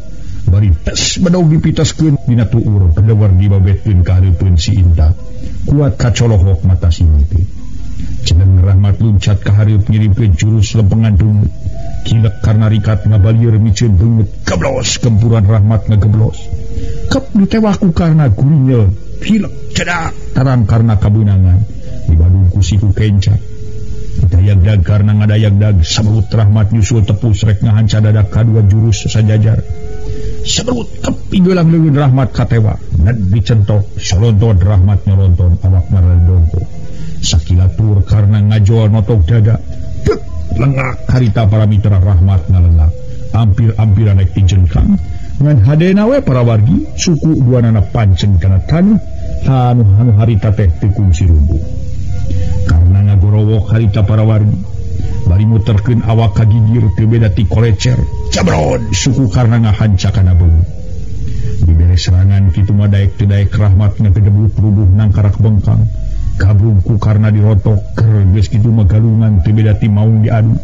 bari tes bedog dipitaskeun dina tuur kedewar dibabetkeun ka hareupeun si Inta. Kuat kacolohok mata si mimpi. Ceneng Rahmat luncat ka hareup ngirimkeun jurus lempengan beungeut. Kilek karna rikat ngabalieur miceun beungeut geblos gempuran Rahmat ngageblos. Kep ditewaku karna gurinyel hilek cedak tarang karna kabeunangan dibadung ku siku kenca. Dayag-dag karna ngadayag-dag sabrut Rahmat nyusul tepus rek ngahanca dadak kadua jurus sajajar. Seberut tepi gelang leungeun Rahmat katewa ned dicentok solonton Rahmat nyolonton awak maradongko. Sakilatur karna ngajol notok dada dek lengak harita para mitra Rahmat ngalengak ampir-ampiran naik dijengkang ngan hadena we para wargi suku duanana pancen kana taneuh anu harita teh teu kungsi rumbuh. Karna ngagorowok harita para wargi bari muterkeun awak ka gigir teu beda ti kolecer cabron suku karna ngahanca kana beungeut. Dibere serangan kitu mah daek teu daek Rahmat ngagedebuk rubuh nangkarak bengkang. Kabrung ku karna dirotok ker geus kitu mah galungan teu beda ti maung diadu.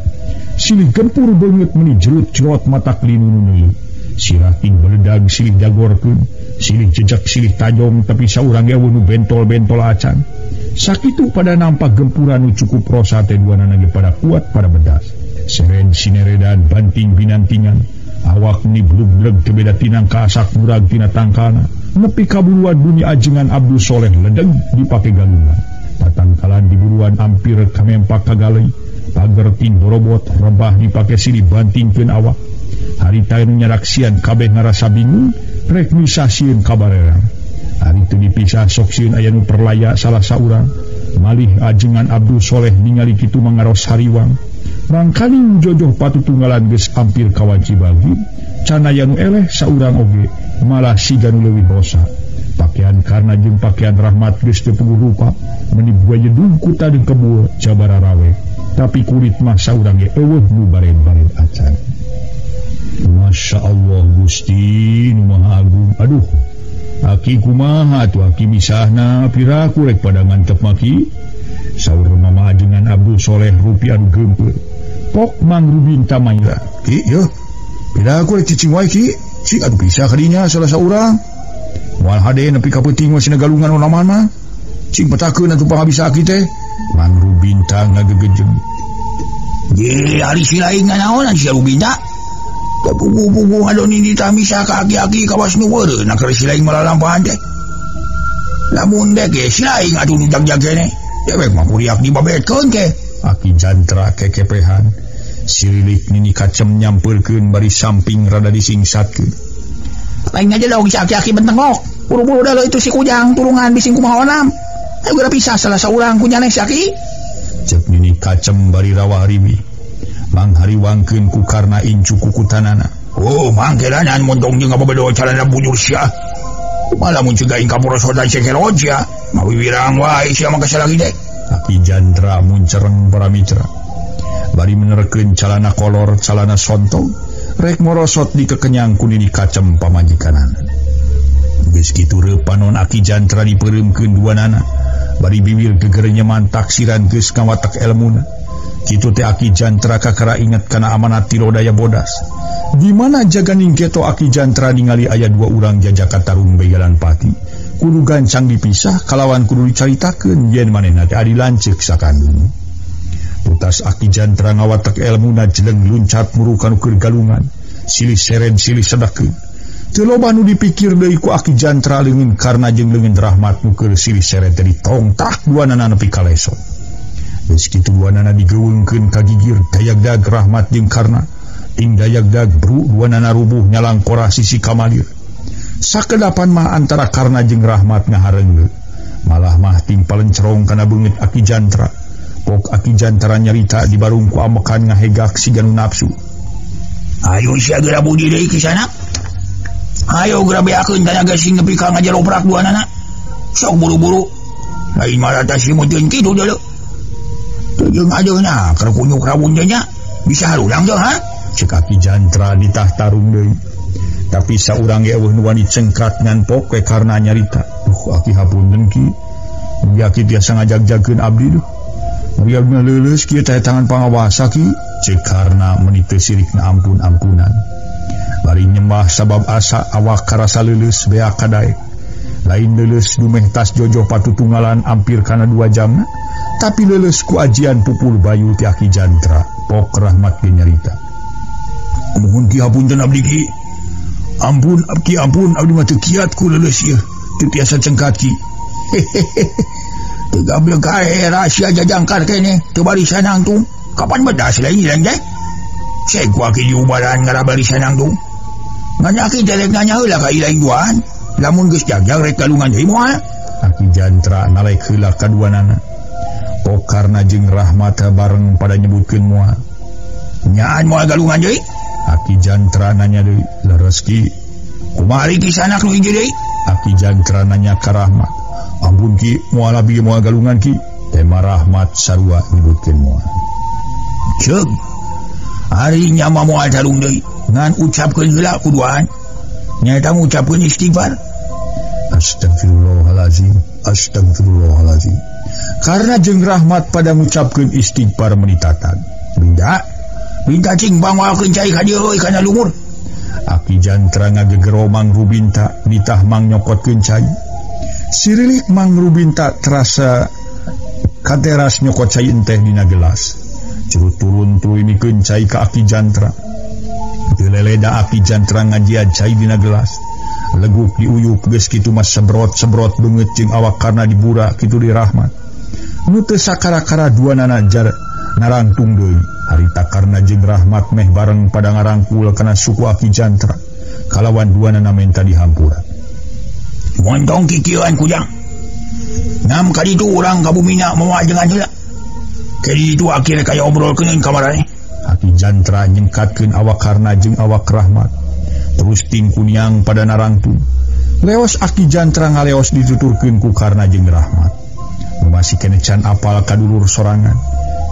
Silih gempur beungeut meuni jerut-jerot mata klinu nu neuleuh. Sirah ting beledag silih jagorkeun, silih jejak silih tajong tapi saurang ge nu bentol-bentol acan. Sakitu pada nampak gempuran nu cukup rosa teh duanana ge pada kuat pada bedas. Seren sineredan banting binantingan, awak ni blug-blug teu beda tinang ka asak murag tina tangkalna. Nepi kaburuan bumi ajengan Abdul Soleh ledeg dipake galungan. Tatangkalan diburuan ampir kamempak kagaleuy. Pager ting borobot rebah dipake silih bantingkeun awak. Harita nu nyaraksian kabeh ngarasa bingung, rek misah sieun kabarerang. Ari teu dipisah sok sieun aya nu perlaya salah saurang. Malih ajengan Abdul Soleh ningali kitu mangaros hariwang. Mangkaning jojoh patutunggalan geus ampir kawanci bagi. Can aya nu eleh saurang oge, malah siga nu leuwih rosa. Pakaian karna jeung pakaian Rahmat geus teu puguh rupa, meuni buaya dungkuta jeung kebul jabara rawe. Tapi kulit mah saurang ge eueuh nu baren-baren acan. Masya Allah Gusti nu Maha Agung. Aduh, aki kumaha atuh aki misahna piraku rek pada ngantep maki. Saur mama ajengan Abdul Soleh rupi anu geumpeur. Pok Mang Rubin tamayra. Ki yeuh. Piraku rek cicing wae ki. Cik atuh pisah kadinya salah saurang. Moal hade nepi ka peuting mah sina galungan onaman mah. Cing petakeun atuh pangabisa aki teh. Mang Rubin tah ngagegejeng. Ye ari si lain nganaonan si Rubin tah. Pugu-pugu ngadon ini tak misah ka aki-aki kawas nu weureuh na keur si lain malalampahan teh. Lamun dek ge si lain atuh nu jagjag keneh. Dewek mah kuriak dibabetkeun teh. Aki Jantra kekepehan. Sirilik nini kacem nyampeurkeun bari samping rada disingsatkeun. Lain aja dong si aki-aki bentengok. Buru-buru dah itu si kujang tulungan bising kumaha onam. Ayo geura pisah salah saurang ku nyaneh si aki. Cek nini kacem bari rawah riwi. Mang hariwangkeun ku karna incu kukutanana. Oh, mang kelanan montong jeung ngababedo calana bujur sia. Malah mun cegah ing kaporosotan sekerod sia. Mawiwirang wae sia mah kasalagi teh. Aki Jandra muncereng para mitra. Bari menerkeun calana kolor calana sontong, rek morosot di kekenyang ku nini kacem pamajikanana. Geus kitu reupanon Aki Jantra dipeureumkeun duanana. Bari bibir gegernya mantaksiran geus ngawatek elmuna. Kitu teh Aki Jantra kakara inget kana amanat ti Lodaya Bodas. Di mana jaganing keto Aki Jantra ningali aya dua urang jajaka tarung begalan pati. Kudu gancang dipisah kalawan kudu dicaritakeun yen manehna teh adi lanceuk sakandung. Putas Aki Jantra ngawatek elmuna jeleng luncat muru kanu keur galungan. Silih seren silih sedakeun. Teu loba nu dipikir deui ku Aki Jantra leungeun Karna jeung leungeun Rahmat nu keur silih seret dari tongtak duanana nepi ka lesot. Geus kitu duanana digeuweungkeun ka gigir dayagdag Rahmat jeung Karna. Ting dayagdag bru duanana rubuh nyalangkora sisi kamalir. Sakedapan mah antara Karna jeung Rahmat ngahareunggeut. Malah mah timpal lencerong kana beungeut Aki Jantra. Pok Aki Jantra nyarita di barung ku amekan ngahegak siga nu nafsu. Ayo sia geura budi deui kisanak. Ayo geura beakeun tanaga sing nepi ka ngajaloprak duanana. Sok buru-buru. Lain marata simuteun kitu deuleu. Teu jeung adeuna keur kunyuk rawun teh nya. Bisa harulang teh ha? Cek Aki Jantra ditah tarung deui. Tapi saurang ge eueuh nu wani cengkat ngan pok we Karna nyarita. Duh aki hapunten ki. Mugi aki tiasa ngajag-jagkeun abdi duh. Mugi abdi leuleus kieu teh tangan pangawasa ki. Cek Karna meuni teu sirikna ampun-ampunan. Bari nyembah sabab asa awak karasa leuleus beak kadaek. Lain leuleus dumeh tas jojoh patutunggalan ampir kana 2 jamna, tapi leuleus ku ajian pupul bayu ti Aki Jantra. Pok Rahmat ge nyarita. Muhun ki hapunten abdi ki. Ampun abdi ampun abdi mah teu kiat ku leuleus ieu. Teu tiasa cengkat ki. Teu gablek kae rahasia jajangkar keneh teu barisan nangtung. Kapan bedas lain lain teh? Cek ku aki diubaran ngara barisan nangtung. Ngan aki teh rek nanya heula ka ilaing duaan. Lamun geus jagjag rek galungan deui moal. Aki Jantra nalek heula kaduanana. Pok Karna jeung Rahmat bareng pada nyebutkeun moal. Nyaan moal galungan deui? Aki Jantra nanya deui, leres ki. Kumaha ari kisanak nu hiji deui? Aki Jantra nanya ka Rahmat. Ampun ki, moal abdi moal galungan ki. Tema Rahmat sarua nyebutkeun moal. Ceuk. Ari nya mah moal tarung deui. Ngan ucapkeun heula kuduan. Nyaeta ngucapkeun istighfar. Astagfirullahalazim, astagfirullahalazim. Karena jeung Rahmat pada ngucapkeun istighfar meuni tatag. Binda, binta cing bangwalkeun cai ka dieu euy kana lumur. Aki Jantra ngagegero Mang Rubinta nitah Mang nyokotkeun cai. Sirilik Mang Rubinta terasa kateras nyokot cai enteh dina gelas. Curut turun tuluy mikeun cai ka Aki Jantra. Teu leleda Aki Jantra ngajian cai dina gelas. Leguk diuyuk geus kitu mah sebrot-sebrot beungeut jeung awak Karna dibura kitu di Rahmat. Nu teu sakara-kara duanana jar narangtung deui. Harita Karna jeung Rahmat meh bareng pada ngarangkul kana suku Aki Jantra. Kalawan duanana menta dihampura. Montong kikieuan kujang. Ngam kaditu urang ka bumina moal dengan heula. Kaditu akhir kaya obrolkeun kamarane. Aki Jantra nyengkatkeun awak Karna jeung awak Rahmat. Terus ting kuniang pada narangtung. Leos Aki Jantra ngaleos dituturkeun ku Karna jeung Rahmat. Nu masih keneh can apal ka dulur sorangan.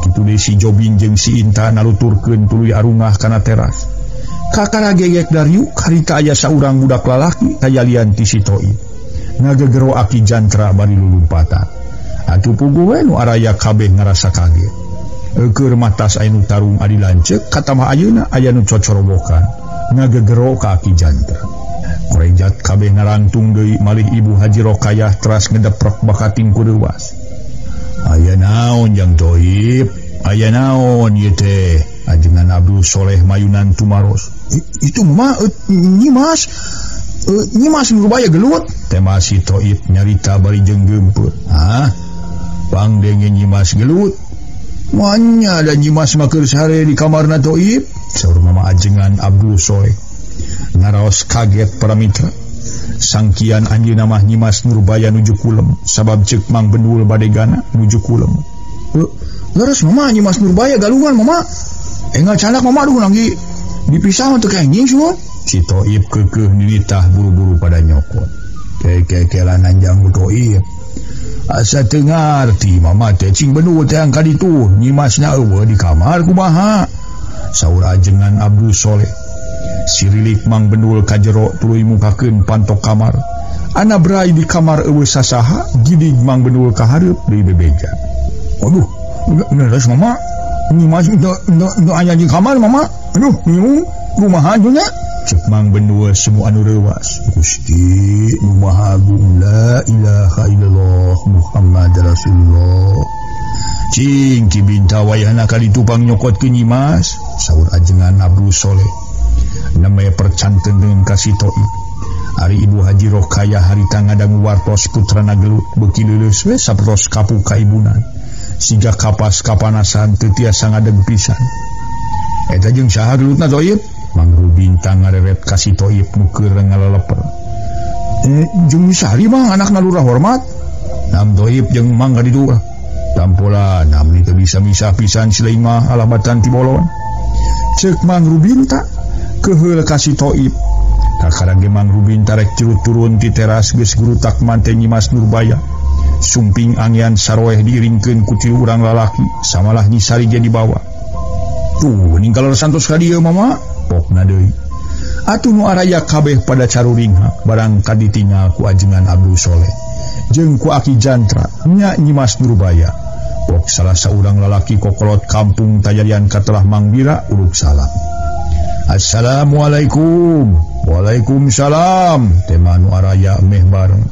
Kitu deui si Jobin jeung si Inta naluturkeun tuluy arungah kana teras. Kakara gegek dariuk harita aya saurang budak lalaki kajalian ti si Toib. Ngagegero Aki Jantra bari lulumpatan. Atuh puguh we nu araya kabeh ngarasa kaget. Eueur mah tas aya nu tarung adi lanceuk katamah ayeuna aya nu cocorobokan. Ngagegero ka Aki Jantra. Korejat kabeh ngarangtung deui malih Ibu Haji Rokayah teras ngedeprek bakating ku deuwas. Aya naon jang Toib? Aya naon ieu teh? Ajengan Abdul Soleh mayunan tumaros. Itu mah Nyimas. Nyimas Nurbaya gelut. Tema si Toib nyarita bari jeung geumpeur. Hah? Pangdenge Nyimas gelut. Manya da Nyimas mah keur sare di kamarna Toib. Saur mama ajengan Abdul Soleh. Ngaraos kaget para mitra. Sangkian anjeunna mah Nyimas Nurbaya nuju kulem sabab ceuk Mang Bendul badegana nuju kulem. Leres mama Nyimas Nurbaya galungan mama. Engal canak mama aduh lagi dipisah untuk kenging semua. Si Toib kekeh nitah buru-buru pada nyokot. Keke-kelan nanjang Toib. Asa teu ngarti mama teh cing Bendul teh angka ditu Nyimasna eueuh di kamar kumaha. Saur ajengan Abdul Soleh. Sirilik Mang Bendul ka jero tuluy mukakeun pantok kamar. Ana brai di kamar eueuh sasaha, gidig Mang Bendul ka hareup deui bebeja. Aduh, leres mama. Nyimas teu aya di kamar mama. Aduh, bingung kumaha nya? Cek Mang Bendul semua anu reuwas. Gusti nu Maha Agung, la ilaha illallah Muhammad Rasulullah. Cing Ki Binta wayahna kaditu pangnyokotkeun Nyimas, saur ajengan Abdul Soleh. Namanya percanten dengan kasih Toib. Ari Ibu Haji Rokayah harita ngadangu wartos putrana gelut beuki leuleus we sapertos kapuk ka ibunan. Siga kapas kapanasan teu tiasa ngadeg pisan. Eta jeung saha gelutna Toib? Mang Rubintang ngareret ka si Toib nu keur ngaleleper. Jeung Sari mah anakna lurah hormat. Nam Toib jeung Mang ka ditu. Tampola nam teu bisa misah pisan si lain mah alabatan ti bolon. Ceuk Mang Rubinta keheul ka si Toib. Kakara ge Mang Rubinta rek curut turun ti teras geus gurutak mante Nyimas Nurbaya. Sumping angian saroeh diiringkeun ku tilu urang lalaki samalah Nyi Sari ge dibawa. Tuh ninggal santos ka dieu mama pokna deui. Atuh nu araya kabeh pada caruringha barang kaditingal ku ajengan Abdul Soleh jeung ku Aki Jantra nya Nyimas Nurbaya. Pok salah saurang lalaki kokolot kampung tajadian katelah Mang Wira uruk salam. Assalamualaikum. Waalaikumsalam. Tema nu araya meh bareng.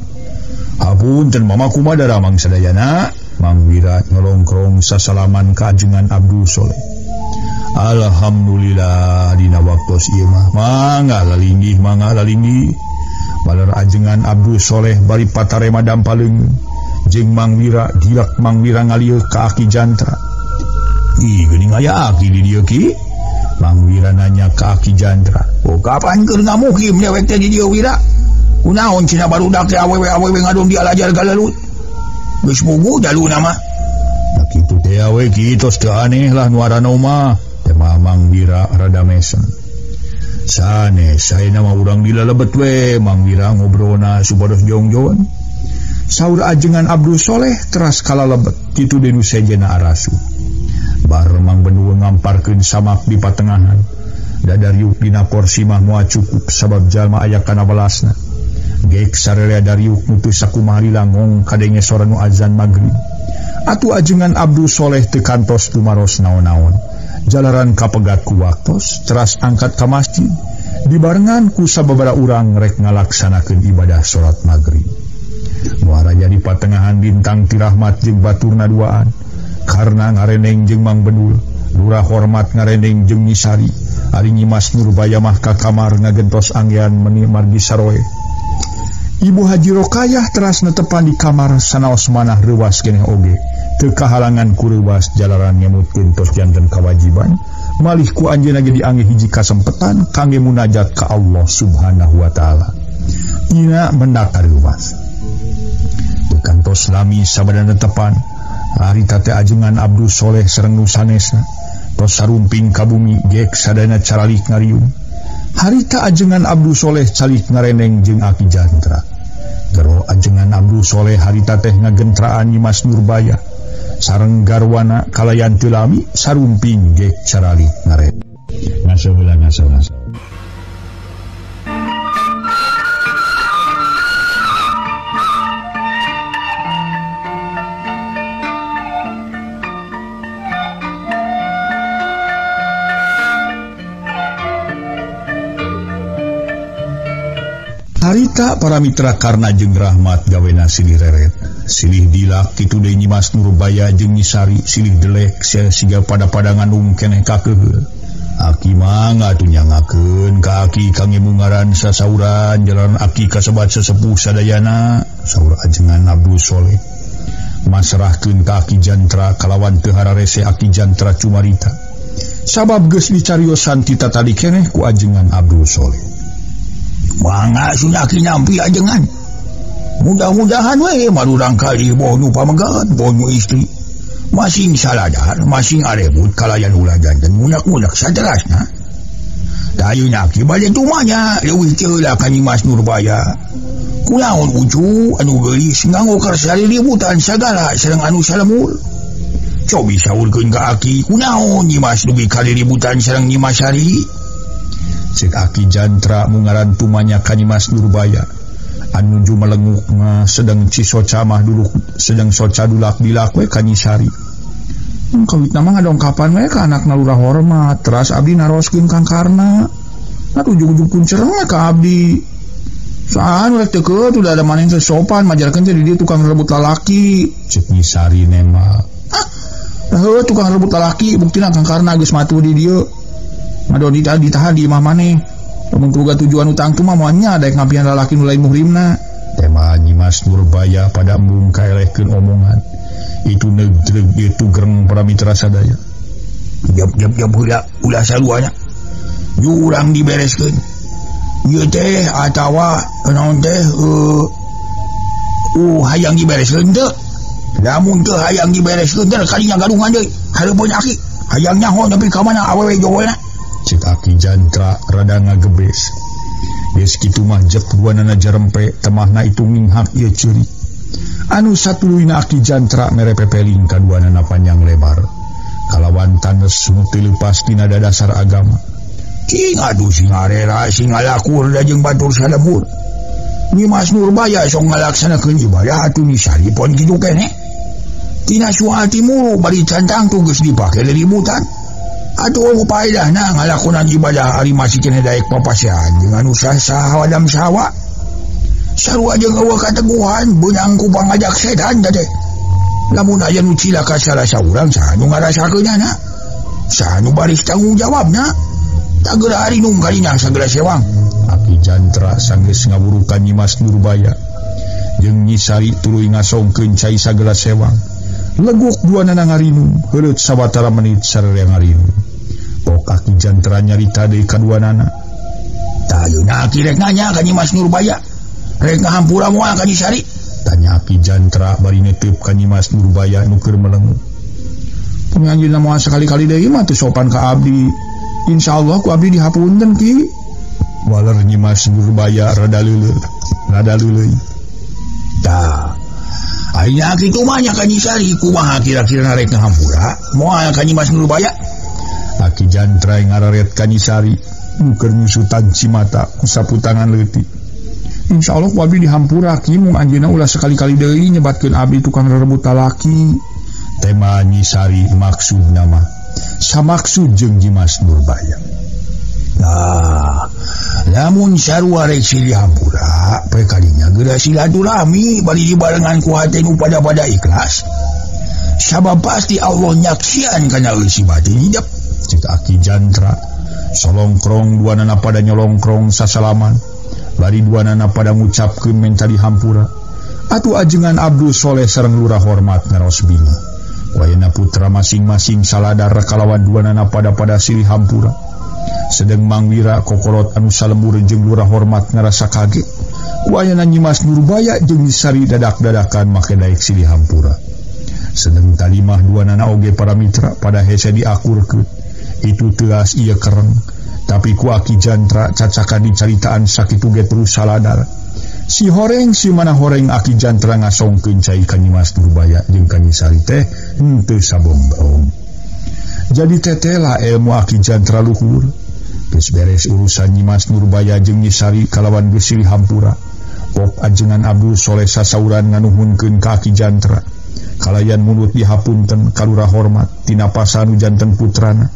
Hapunten mama kumaha daramang sadayana? Mang Wira nyolongkrong sasalaman ka ajengan Abdul Soleh. Alhamdulillah dina waktos ieu mah mangga lalinggih mangga lalinggih. Baler ajengan Abdul Soleh bari patarema dampaleung jeung Mang Wira dilak Mang Wira ngalieu ka Aki Jantra. Ih geuning aya aki di dieu ki? Mang Wira nanya ka Aki Jantra. Oh kapan keur ngamukim dewek teh di dieu Wira? Kunaon cenah barudak teh awewe-awewe ngadon dialajar galelut. Geus puguh jaluna mah. Da kitu teh we ki tos teu aneh lah nu arana mah. Tema Mang Wira rada mesen. Sanes saena mah urang dilalebet we Mang Wira ngobrolna supados jongjon. Saur ajengan Abdul Soleh teras kalalebet kitu deui nu sejenna arasu. Bar Mang Benua ngamparkeun samak di patengahan. Dadariuk dina korsi mah moal cukup sabab jalma aya kana belasna. Gek sarelea dariuk nu teu sakumaha langong kadenge sora nu azan magrib. Atuh ajengan Abdul Soleh teu kantos tumaros naon-naon. Jalaran kapegat ku waktos teras angkat ka masjid dibarengan ku sababaraha urang rek ngalaksanakeun ibadah salat magrib. Muara jadi patengahan bintang tirahmat jeung baturna duaan. Karna ngareneng jeung Mang Benul, Lurah Hormat ngareneng jeung Nyi Sari, ari Nyimas Nurbaya mah ka kamar ngagentos anggean meni margi saroe. Ibu Haji Rokayah teras netepan di kamar sanaos manah reuwas keneh oge. Teu kahalangan ku reuwas jalaran ngemutkeun tos janten kawajiban, malih ku anjeunna ge diangge hiji kasempetan kangge munajat ka Allah Subhanahu wa taala. Tina mendak reuwas. Teu kantos lami sabada netepan, harita teh ajengan Abdul Soleh sareng nu sanesna tos sarumping ka bumi gek sadayana caralik ngariung. Harita ajengan Abdul Soleh calik ngareneng jeung Aki Jantra. Gero ajengan Abdul Soleh harita teh ngagentraan Nyimas Nurbaya sareng garwana kalayan teu lami sarumping gek caralik ngaren. Ngaso heula ngaso ngaso. Harita para mitra Karna jeung Rahmat gawena silih reret. Silih dilak kitu deui Nyimas Nurbaya jeung Nyi Sari silih delek siga pada-pada ngandung keneh kakeuheul. Aki mah atuh nyangakeun ka aki kangge mungaran sasauran jalaran aki kasebat sesepuh sadayana saur ajengan Abdul Soleh. Masrahkeun ka Aki Jantra kalawan teu hararese Aki Jantra cumarita. Sabab geus dicariosan ti tatadi keneh ku ajengan Abdul Soleh. Mangga sudah aki nyampi ajengan. Mudah-mudahan we marurang kali boh nu pamegat, boh nu istri. Masing saladar, masing arebut kalayan ulah janten munak-munak saterasna. Dayuna aki bade tumanya leuwih teu heula ka Nyimas Nurbaya. Kunaon ucu anu geulis nganggo karsari ributan sagala sareng anu salemur. Cobi saurkeun ka aki kunaon Nyimas dugi kaliributan sareng Nyimas Sari. Cek Aki Jantra mungaran tumanya ka Nyimas Nurbaya anu jumelenguk mah sedang cisoca mah dulu sedang soca dulak dilak we ka Nyi Sari. Kawitna mah ngadongkapan we ka anakna Lurah Hormat teras abdi naroskeun Kang Karna. Atuh ujug-ujug kuncereng we ka abdi. Saan rek teu keut udah ada maneh teh sopan majarkeun teh di dieu tukang rebut lalaki. Cek Nyi Sari nema. Ah, heuh tukang rebut lalaki buktina Kang Karna geus matu di dieu. Ngadon ditahan di imah maneh. Lamun teu boga tujuan utang mah moal nya daek ngampihan lalaki nu lain muhrimna. Tema Nyimas Nurbaya pada embung kaelehkeun omongan. Itu negreg itu gereng para mitra sadaya. Jap-jap heula ulah saluana. Jurang dibereskeun. Ieu teh atawa naon teh hayang dibereskeun teu. Lamun teu hayang dibereskeun teh kalinya gadungan deui. Hareupeun aki hayang nyaho nepi ka mana awewe jowolna. Cek Aki Jantra rada ngagebes. Geus kitu mah jep duanana jarempe temahna itu minghak ieu ceurik. Anu satuluyna Aki Jantra mere pepeling ka duanana panjang lebar. Kalawan tanes nu teu leupas tina dasar agama. Cing aduh sing arera sing ngalakur da jeung batur sademur. Nyimas Nurbaya sok ngalaksanakeun ibadah atuh Nyisari pon kitu keneh. Tina sual timuru bari cantang tu geus dipake lilimutan. Atuh paedahna ngalakonan ibadah ari masih keneh daek papasean jeung anu saha wadam sawa. Sarua jeung eueuh kateguhan beunang ku pangajak setan teh. Lamun aya nu cilaka salah saurang saha nu ngarasakeunana? Saha nu baris tanggung jawabna? Tagera ari nung kalinya sagala sewang. Aki Jantra sanggeus ngawurukan Nyimas Nurbaya jeung Nyisari tuluy ngasongkeun cai sagala sewang. Leguk duanana ngarinum, heuleut sawatara menit sararea ngarinum. Pok Aki Jantra nyarita deui ka duanana. Tah ayeuna aki rek nanya ka Nyimas Nurbaya. Rek ngahampura moal ka Nyisari? Tanya Aki Jantra bari neteup ka Nyimas Nurbaya nu keur melengut. Penganjeunna moal sakali-kali deui mah teu sopan ka abdi. Insyaallah ku abdi dihapunten ki. Waler Nyimas Nurbaya rada leuleut, rada leuleui. Tah ayeuna aki kumaha nya ka Nyisari kumaha kira-kira rek ngahampura moal ka Nyimas Nurbaya? Aki Jantra ngararet ka Nyisari nu keur nyusutan cimata ku sapu tangan leutik. Insyaallah ku abdi dihampura ki mung anjeunna ulah sakali-kali deui nyebatkeun abdi tukang rerebut talaki. Tema Nyisari maksudna mah samaksud jeung Nyimas Nurbaya. Nah, lamun sarua rek silih hampura, poe kalinya geura silaturahmi bari dibarengan ku hate nu pada-pada ikhlas. Sabab pasti Allah nyaksian kana eusi batin hidep. Cek Aki Jantra solongkrong duanana pada nyolongkrong sasalaman. Bari duanana pada ngucapkeun menta dihampura. Atuh ajengan Abdul Soleh sareng Lurah Hormat ngaros bingung. Wayana putra masing-masing saladar kalawan duanana pada-pada silih hampura. Sedeng Mangwira kokolot anu salembur jeung Lurah Hormat ngarasa kaget. Wayana Nyimas Nurbaya jeung Nyisari dadak-dadakan make daek silih hampura. Sedeng talimah duanana oge para mitra pada hese diakurkeun. Itu teas ieu kereng. Tapi ku Aki Jantra cacakan dicaritaan sakitu ge terus saladar. Si horeng si mana horeng Aki Jantra ngasongkeun cai ka Nyimas Nurbaya jeung ka Nyisari teh henteu sabongbong. Jadi tetela ilmu Aki Jantra luhur. Geus beres urusan Nyimas Nurbaya jeung Nyisari kalawan geus silih hampura. Pok ajengan Abdul Soleh sasauran nganuhunkeun ka Aki Jantra. Kalayan mulut dihapunten ka Lurah Hormat tina pasanu janten putrana.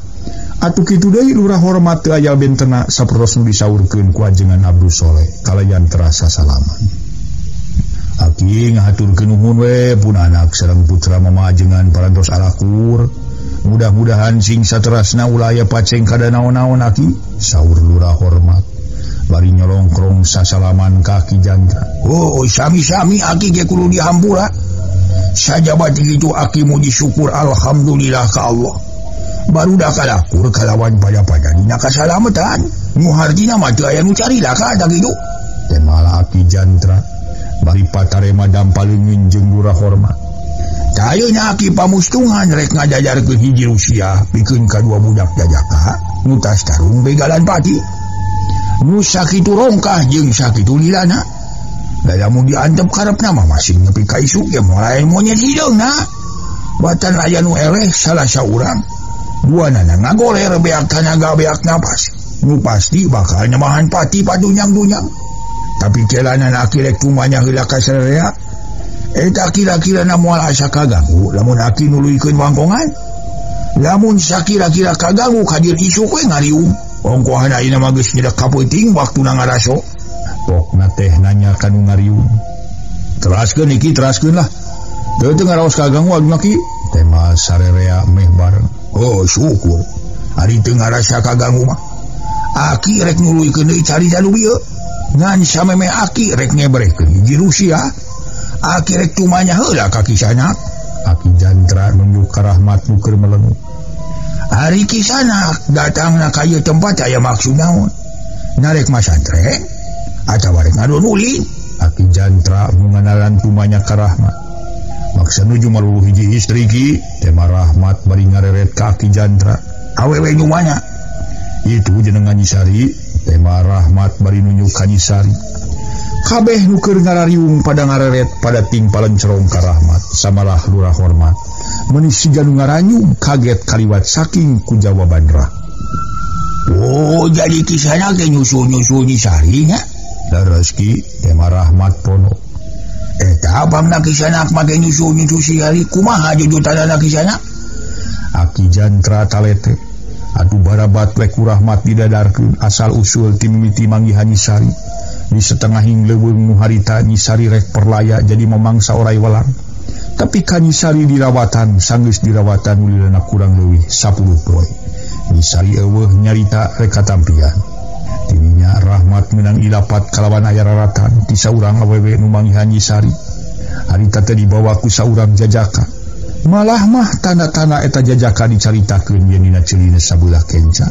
Atuh kitu deui Lurah Hormat teu aya bentena sapertos nu disaurkeun ku ajengan Abdul Soleh kalayan terasa salaman. Aki ngahaturkeun nuhun we pun anak sareng putra mama ajengan parantos alakur. Mudah-mudahan sing saterasna ulah aya paceng kada naon-naon aki, saur Lurah Hormat. Bari nyolongkrong sasalaman ka Aki Jantra. Oh, sami-sami aki ge kudu dihampura. Sajabat kitu aki muji syukur alhamdulillah ka Allah. Barudak kalakur kalawan pada-pada dina kasalamatan. Nu hartina mah teu aya nu carilaka tah kitu. Temala Aki Jantra bari patarema dampaleungin jeung Lurah Hormat. Tah ayeuna aki pamustungan rek ngajajarkeun hiji rusia pikeun kadua budak jajaka nu tas tarung begalan pati. Nu sakitu rongkah jeung sakitu lilana. Da lamun diantep karepna mah masih nepi ka isuk ge moal aya monyet hideungna. Batan aya nu eleh salah saurang. Duanana ngagoler beak tanaga beak napas. Nu pasti bakal nyemahan pati padunyang-dunyang. Tapi kelanan aki rek tumanya heula ka sararea. Eta kira-kira na moal asa kaganggu lamun aki nuluykeun wangkongan. Lamun sakira-kira kaganggu kadir isuk we ngariung. Ongkohan ayeuna mah geus nyedak ka peuting waktuna ngaraso. Pokna teh nanya ka nu ngariung. Teraskeun iki teraskeun lah. Teu teu ngaraos kaganggu abdi mah ki. Tema sarerea meh bareng. Oh syukur. Ari teu ngarasa kaganggu mah. Aki rek nuluykeun deui carita nu bieu. Ngan sameme aki rek ngebrehkeun hiji Rusia. Aki rek tumanya heula ka Kisanak. Aki Jantra nunjuk ka Rahmat nu keur melengu. Ari Kisanak datangna ka ieu tempat aya maksud naon? Narek masantren atawa rek ngadon ulin? Aki Jantra munganalan tumanya ka Rahmat. Maksa nuju maruluh hiji istri ki, tema Rahmat bari ngareret ka Aki Jantra. Awewe nu mana? Itu jenengan Nyisari, tema Rahmat bari nunjuk ka Nyisari. Kabeh nu keur ngarariung pada ngareret pada timpalan cerong ka Rahmat, samalah lurah hormat. Meuni siga nu ngaranyung kaget kaliwat saking ku jawaban Rahmat. Oh, jadi Kisanak ge nyusul-nyusul Nyisari nya? Leres ki, tema Rahmat pono. Eta abangna Kisanak make nyusul-nyusul Nyisari, kumaha jujutanana Kisanak? Aki Jantra talete. Atuh barabat we ku Rahmat didadarkeun asal usul ti mimiti manggihan Nyisari. Di setengahing leuweung nu harita Nyisari rek perlaya jadi mamangsa orai welang. Tapi ka Nyisari dirawatan sanggeus dirawatan ulilana kurang leuwih 10 poe. Nyisari eueuh nyarita rek katampian. Tininya Rahmat meunang ilapat kalawan aya raratan ti saurang awewe nu manggihan Nyisari. Harita teh dibawa ku saurang jajaka. Malah mah tanda-tanda eta jajaka dicaritakeun yen dina ceulina sabelah kenca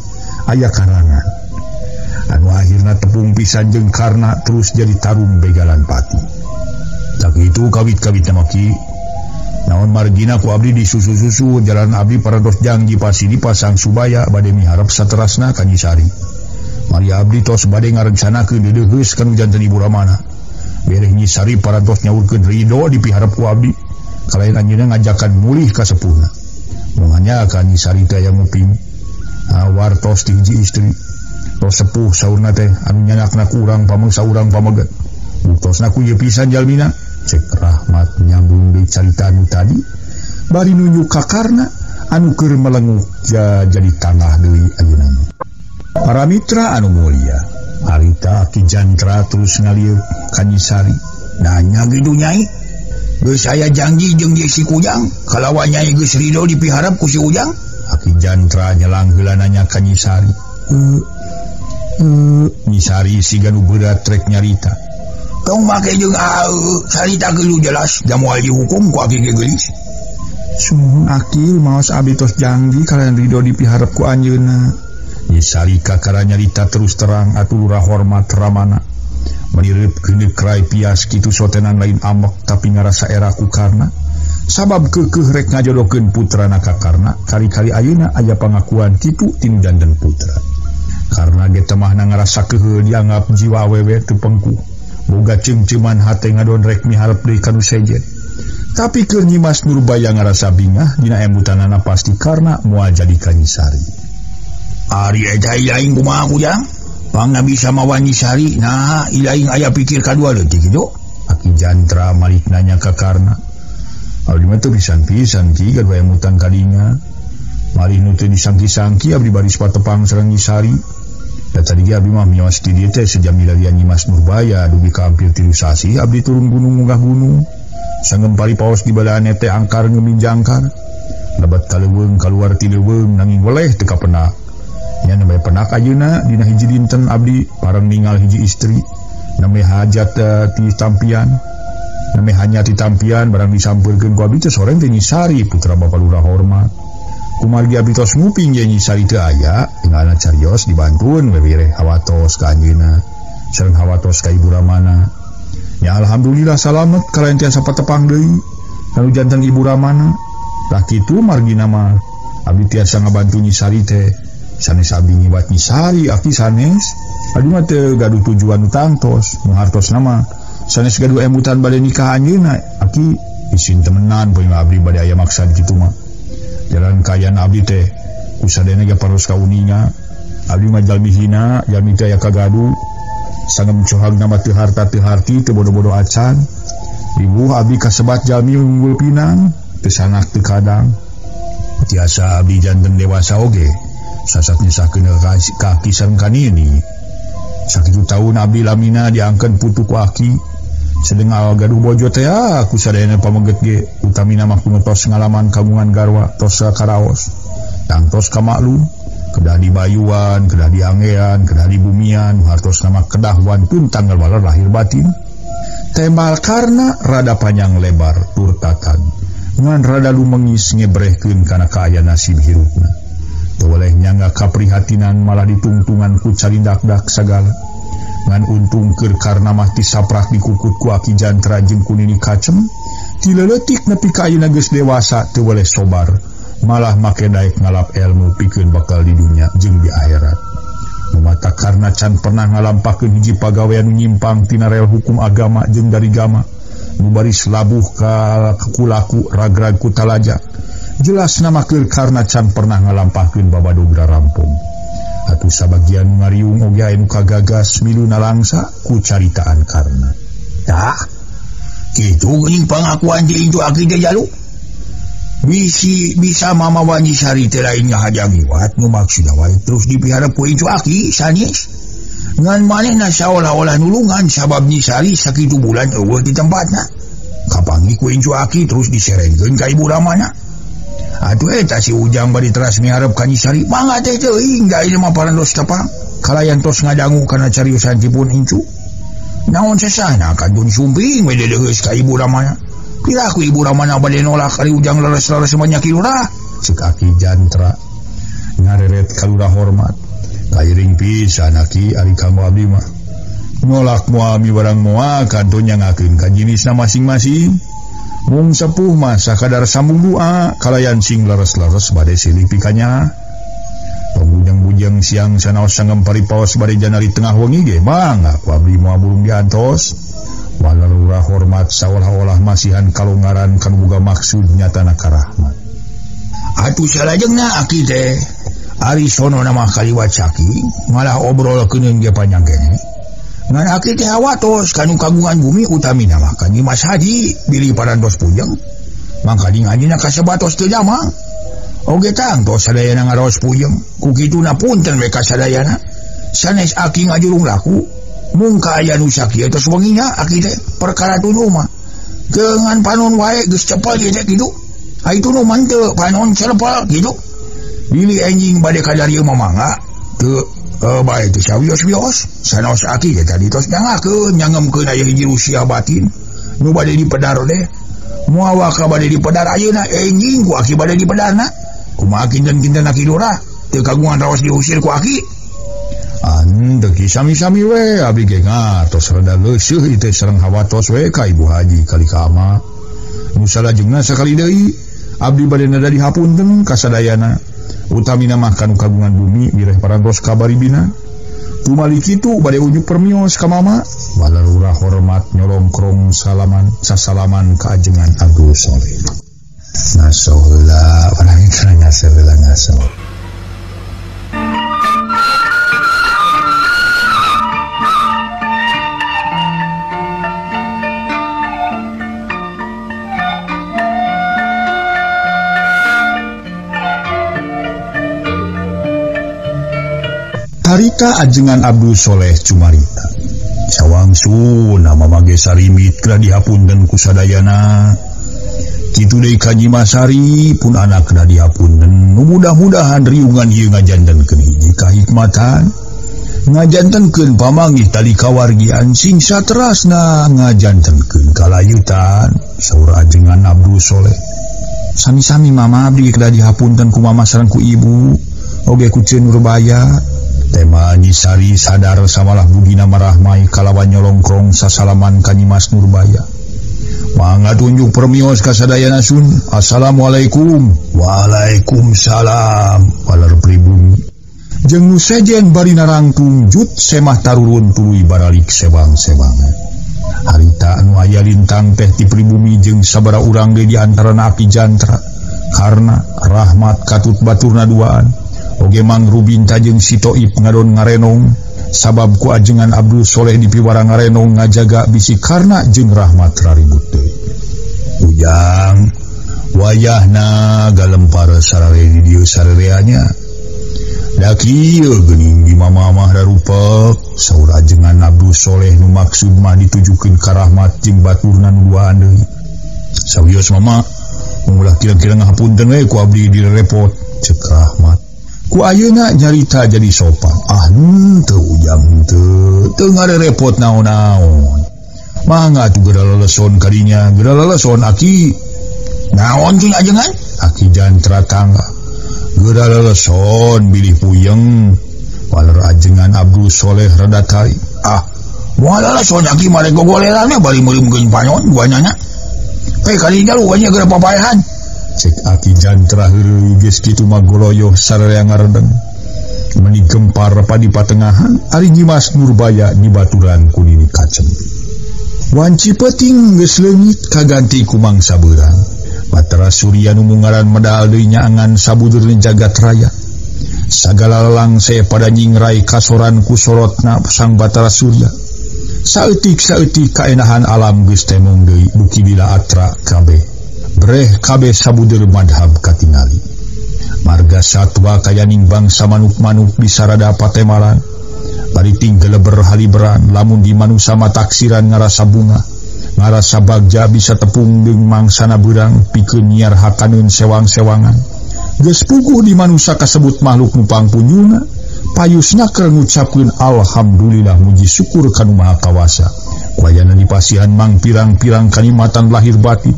aya karangan. Anu akhirna tepung pisan jeung Karna terus jadi tarung begalan pati. Tak itu kawit-kawit maki. Naon margina ku abdi disusu-susu jalan abdi parantos janji pasti dipasang subaya bade miharep saterasna ka Nyisari. Mari abdi tos bade ngarencanakeun deudeuheus kanu janten ibu ramana. Bereh Nyisari parantos nyaurkeun ridho dipiharep ku abdi. Kalayan anjeunna ngajakan mulih ka sepuhna. Munganya ka Nyisari teh aya nguping. Wartos ti hiji istri. Tos sepuh saurna teh anu nyanakna ku urang pamengsa urang pameget. Buktosna ku ieu pisan jalmina. Cek Rahmat nyambung deui carita anu tadi. Bari nunjuk ka Karna anu keur melenguk jadi tanah deui ayeuna. Para mitra anu mulia, harita Aki Jantra terus ngalieuk ka Nyisari. Nanya kitu nyai. Geus aya janji jeung si Kujang, kalawan nyai geus ridho dipiharap ku si Ujang. Aki Jantra nyelang heula nanya ka Nyisari. Nyisari siga nu berat rek nyarita. Tong make jeung carita geus jelas, da moal dihukum ku aki ge geulis. Sumuhun Aki maos abdi tos janji kalayan ridho dipiharap ku anjeunna. Nyisari kakara nyarita terus terang atuh lurah hormat ramana. Menirip geuneuk krai pias kitu sotenan lain ambek tapi ngarasa era ku Karna. Sabab keukeuh rek ngajodohkeun putrana ka Karna, kali-kali ayeuna aya pangakuan kitu tinu janten putra. Karna ge temahna ngarasa keukeuh dianggap jiwa awewe teu pengkuh. Boga ceungceuman hate ngadon rek miharep deui ka nu sejen. Tapi keur Nyimas Nurbaya ngarasa bingah dina embutanana pasti Karna moal jadi ka Nyisari. Ari eta ilaing kumaha Kujang? Pangna bisa mawa Nyisari, nah ilaing aya pikir kadua leutik kitu. Aki Jantra malik nanya ka Karna. Abdi mah teu pisan-pisan ki gaduh emutan kadinya. Mari nu teu disangki-sangki abdi baris patepang sareng Nyisari. Da tadi ge abdi mah mios ti dieu teh sejam milarian Nyimas Nurbaya dugi ka hampir 3 sasih abdi turun gunung munggah gunung. Sangempari paos di balaan teh angkar ngeminjangkar. Lebat ka leuweung kaluar ti leuweung nanging weleh teu kapenak. Nya nembe penak ayeuna dina hiji dinten abdi pareng ningal hiji istri nembe hajat ti tampian. Nembe hanya ti tampian barang disampeurkeun ku abdi teh soreng teh Nyisari putra Bapa Lurah Hormat. Kumargi abdi tos nguping ye Nyisari teu aya, tinggalna carios dibantueun we wireh hawatos ka anjeunna sareng hawatos ka ibu ramana. Ya alhamdulillah salamet kalayan tiasa patepang deui kanu janten ibu ramana. Tah kitu margina mah abdi tiasa ngabantu Nyisari teh. Sanes abdi ngibat Nyisari aki sanes. Abdi mah teu gaduh tujuan tangtos, nu hartosna mah sanes gaduh emutan bade nikah anjeunna aki isin temenan poe abdi bade aya maksad kitu mah. Jalan kayan abdi teh kusadene ge paros kauninga. Abdi mah jalmi hina, jalmi teh aya kagaduh. Sangem cohagna mah teu harta teu harti teu bodo-bodo acan. Ribuh abdi kasebat jalmi unggul pinang, teu sanak teu kadang. Tiasa abdi janten dewasa oge. Sasat nyesahkeun ka aki sareng kanini. Sakitu taun abdi lamina diangkeun putu ku aki. Sedeng gaduh bojo teh ku sadayana pameget ge utamina mah kuno tos ngalaman kagungan garwa tos karaos. Tangtos kamaklum Kedah dibayuan, kedah diangean, kedah dibumian, hartos nama kedah wantun tanggal waler lahir batin. Tembal karna rada panjang lebar tur tatan. Ngan rada lumengis ngebrehkeun kana kaayaan nasib hirupna. Teu weleh nyangga kaprihatinan malah ditungtungan ku calindakdak sagala. Ngan untung keur karna mah tisaprak dikukut ku Aki Jantra jeung ku Nini Kacem, ti leuletik nepi ka ayeuna geus dewasa teu weleh sobar. Malah make daek ngalap ilmu pikeun bakal di dunya jeung di akhirat. Mata karna can pernah ngalampahkeun hiji pagawean nu nyimpang tina rel hukum agama jeung dari gama. Nu baris labuh ka kulaku ragrag ku talaja. Jelas nama keur karna can pernah ngalampahkeun babadogra rampung. Atuh sabagian nu ngariung oge aya nu kagagas milu nalangsa ku caritaan karna. Tah, kitu geuning pangakuan ti incu aki teh jalu. Bisi bisa mama Nyi Sari teh lain ngahaja ngiwat nu maksudna wae terus dipiharep ku incu aki sanes. Ngan manehna saolah-olah nulungan sabab Nyi Sari sakitu bulan eueuh di tempatna. Kapanggih ku incu aki terus diserengkeun ka ibu ramana. Atuh eta si Ujang bari teras miharep ka Nyi Sari, mangga teh teuing da ieu mah parantos tepang. Kalayan tos ngadangu kana cariusan cipun incu. Naon sesahna kantun sumping we deudeuheus ka ibu ramana. Piraku ibu ramana bade nolak ari Ujang leres-leres banyak lurah. Cek Aki Jantra ngareret ka lurah hormat. Kairing pisan aki ari kanggo abdi mah. Nolak moal miwarang moal kantun nyangakeun ka jinisna masing-masing. Mung sepuh mah sakadar sambung doa kalayan sing leres-leres bade silih pikanya. Pabujang-bujang siang sanaos sanggem paripaos bade janari tengah wengi ge mangga ku abdi moal burung diantos. Walalurah hormat saolah-olah masihan kalongaran kanu boga maksud nyatana karahmat. Atuh salajengna aki teh ari sono mah kaliwat saking malah obrol keuneun ge panjang keneh. Ngan aki teh hawatos kanu kagungan bumi utamina mah ka Nyi Mas Haji bilih parantos pujeng. Mangkaning anjeunna kasebatos teu damang. Oge tangtos sadayana ngaraos pujeng. Ku kituna punten we ka sadayana. Sanes aki ngajurung laku. Mung kaaya nu sakieu tos wengina aki teh perkara tunu mah. Keungan panon wae geus cepel ieu teh kitu. Ai tunu mah teu panon cepel kitu. Bilih enjing bade ka darieu mah mangga teu bae teu sawios-wios. Sanaos aki teh tadi tos nyangakeun nyangemkeun aya hiji rusia batin nu bade dipedar teh. Moal waka bade dipedar ayeuna enjing ku aki bade dipedarna. Kumaha kinten-kinten aki lurah teu kagungan raos diusir ku aki. Andeki sami-sami we abdi ge ngatos rada leuseurh ieu teh sareng hawatos we ka Ibu Haji kali ka ama. Nu salajengna sakali deui abdi bade nada dihapunten ka sadayana. Utamina mah kanu kagungan bumi bireh parantos kabaribina. Tumali kitu bade unjuk permios ka mama. Balalurah hormat nyolongkrong salaman sasalaman ka ajengan Abdul Soleh. Ngaso heula urang teh ngaso heula ngaso. Harita ajengan Abdul Soleh cumarita. Sawangsun nama mage sarimit kena dihapunten ku sadayana. Kitu deui ka Nyi Mas Sari pun anak kena dihapunten. Nu mudah-mudahan riungan ieu ngajantenkeun hiji kahikmatan. Ngajantenkeun pamanggih tali kawargian sing saterasna ngajantenkeun kalayutan. Saur ajengan Abdul Soleh. Sami-sami mama abdi kena dihapunten ku mama sareng ku ibu. Oge ku Ceun Nurbaya. Tema Nyi Sari sadar samalah budina marahmai kalawan nyolongkrong sasalaman ka Nyi Mas Nurbaya. Mangga tunjuk permios ka sadayana sun. Assalamualaikum. Waalaikumsalam. Waler pribumi. Jeung nu sejen bari narangtung jut semah tarurun tuluy baralik sewang-sewangan. Harita anu aya lintang teh ti pribumi jeung sabara urang ge di antarana Aki Jantra. Karna Rahmat katut baturna duaan. Oge Mang Rubinta jeung si Toib ngadon ngarenong sabab ku ajengan Abdul Soleh dipiwara ngarenong ngajaga bisi Karna jeung Rahmat raribut deui. Ujang wayahna galempar sarare di dieu sarereanya. Da kieu geuning di mama-mah darupek saur ajengan Abdul Soleh nu maksud mah ditujukeun ka Rahmat jeung baturna nu duaan deui. Sawios mama ulah kira-kira ngahapunten we ku abdi direpot cek Rahmat. Ku ayeuna nyarita jadi sopan. Ah henteu ujang henteu, teu ngarerepot naon-naon. Mangga atuh geura leleson kadinya, geura leleson aki. Naon cing ajengan? Aki Jantra tangga. Geura leleson bilih puyeng. Waler ajengan Abdul Soleh rada tari. Ah, moal leleson aki mare gogoleranna bari meureumkeun panon duanana. Eh kali nya geura papaehan. Cek Aki Jantra heureuy geus kitu mah goloyoh sararea ngaredeng. Meni gempar padi patengahan ari Nyimas Nurbaya dibaturan ku Nini Kacem. Wanci peuting geus leungit kaganti ku mangsa beurang. Batara Surya nu mungaran medal deui nyaangan sabujur jagat raya. Sagala langse pada nyingrai kasoran ku sorotna sang Batara Surya. Saeutik-saeutik kaenahan alam geus temong deui duki bila atra kabeh. Breh kabeh sabudeur madhab katingali. Marga satwa kayaning bangsa manuk-manuk disarada patemaran. Bari ting geleber haliberan lamun di manusa mataksiran ngarasa bunga. Ngarasa bagja bisa tepung jeung mangsana beurang pikeun nyiar hakaneun sewang-sewangan. Geus puguh di manusa kasebut makhluk nu pangpunyuna, payusna keur ngucapkeun alhamdulillah muji syukur ka Nu Maha Kawasa. Kuayana dipasihan mang pirang-pirang kanikmatan lahir batin.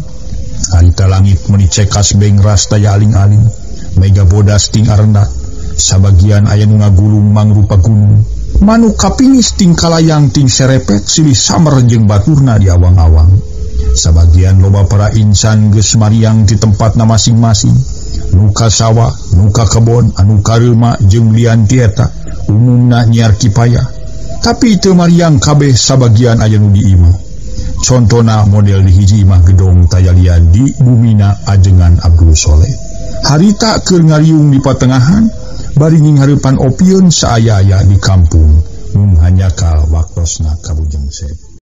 Harita langit meni cekas bengras daya aling-aling, mega bodas ting arendat, sabagian aya nu ngagulung mangrupa gunung, manuk kapinis ting kalayang ting serepet silih samer jeung baturna di awang-awang. Sabagian loba para insan geus mariang di tempatna masing-masing, nu ka sawah, nu ka kebon, anu ka reuma jeung lian ti eta, umumna nyiar kipaya. Tapi teu mariang kabeh sabagian aya nu di imah. Contona model di hiji imah gedong tayalian di bumina ajengan Abdul Soleh. Harita keur ngariung di patengahan, bari nyinghareupan opieun saaya-aya di kampung. Mung hanyakal waktosna kabujeng sep.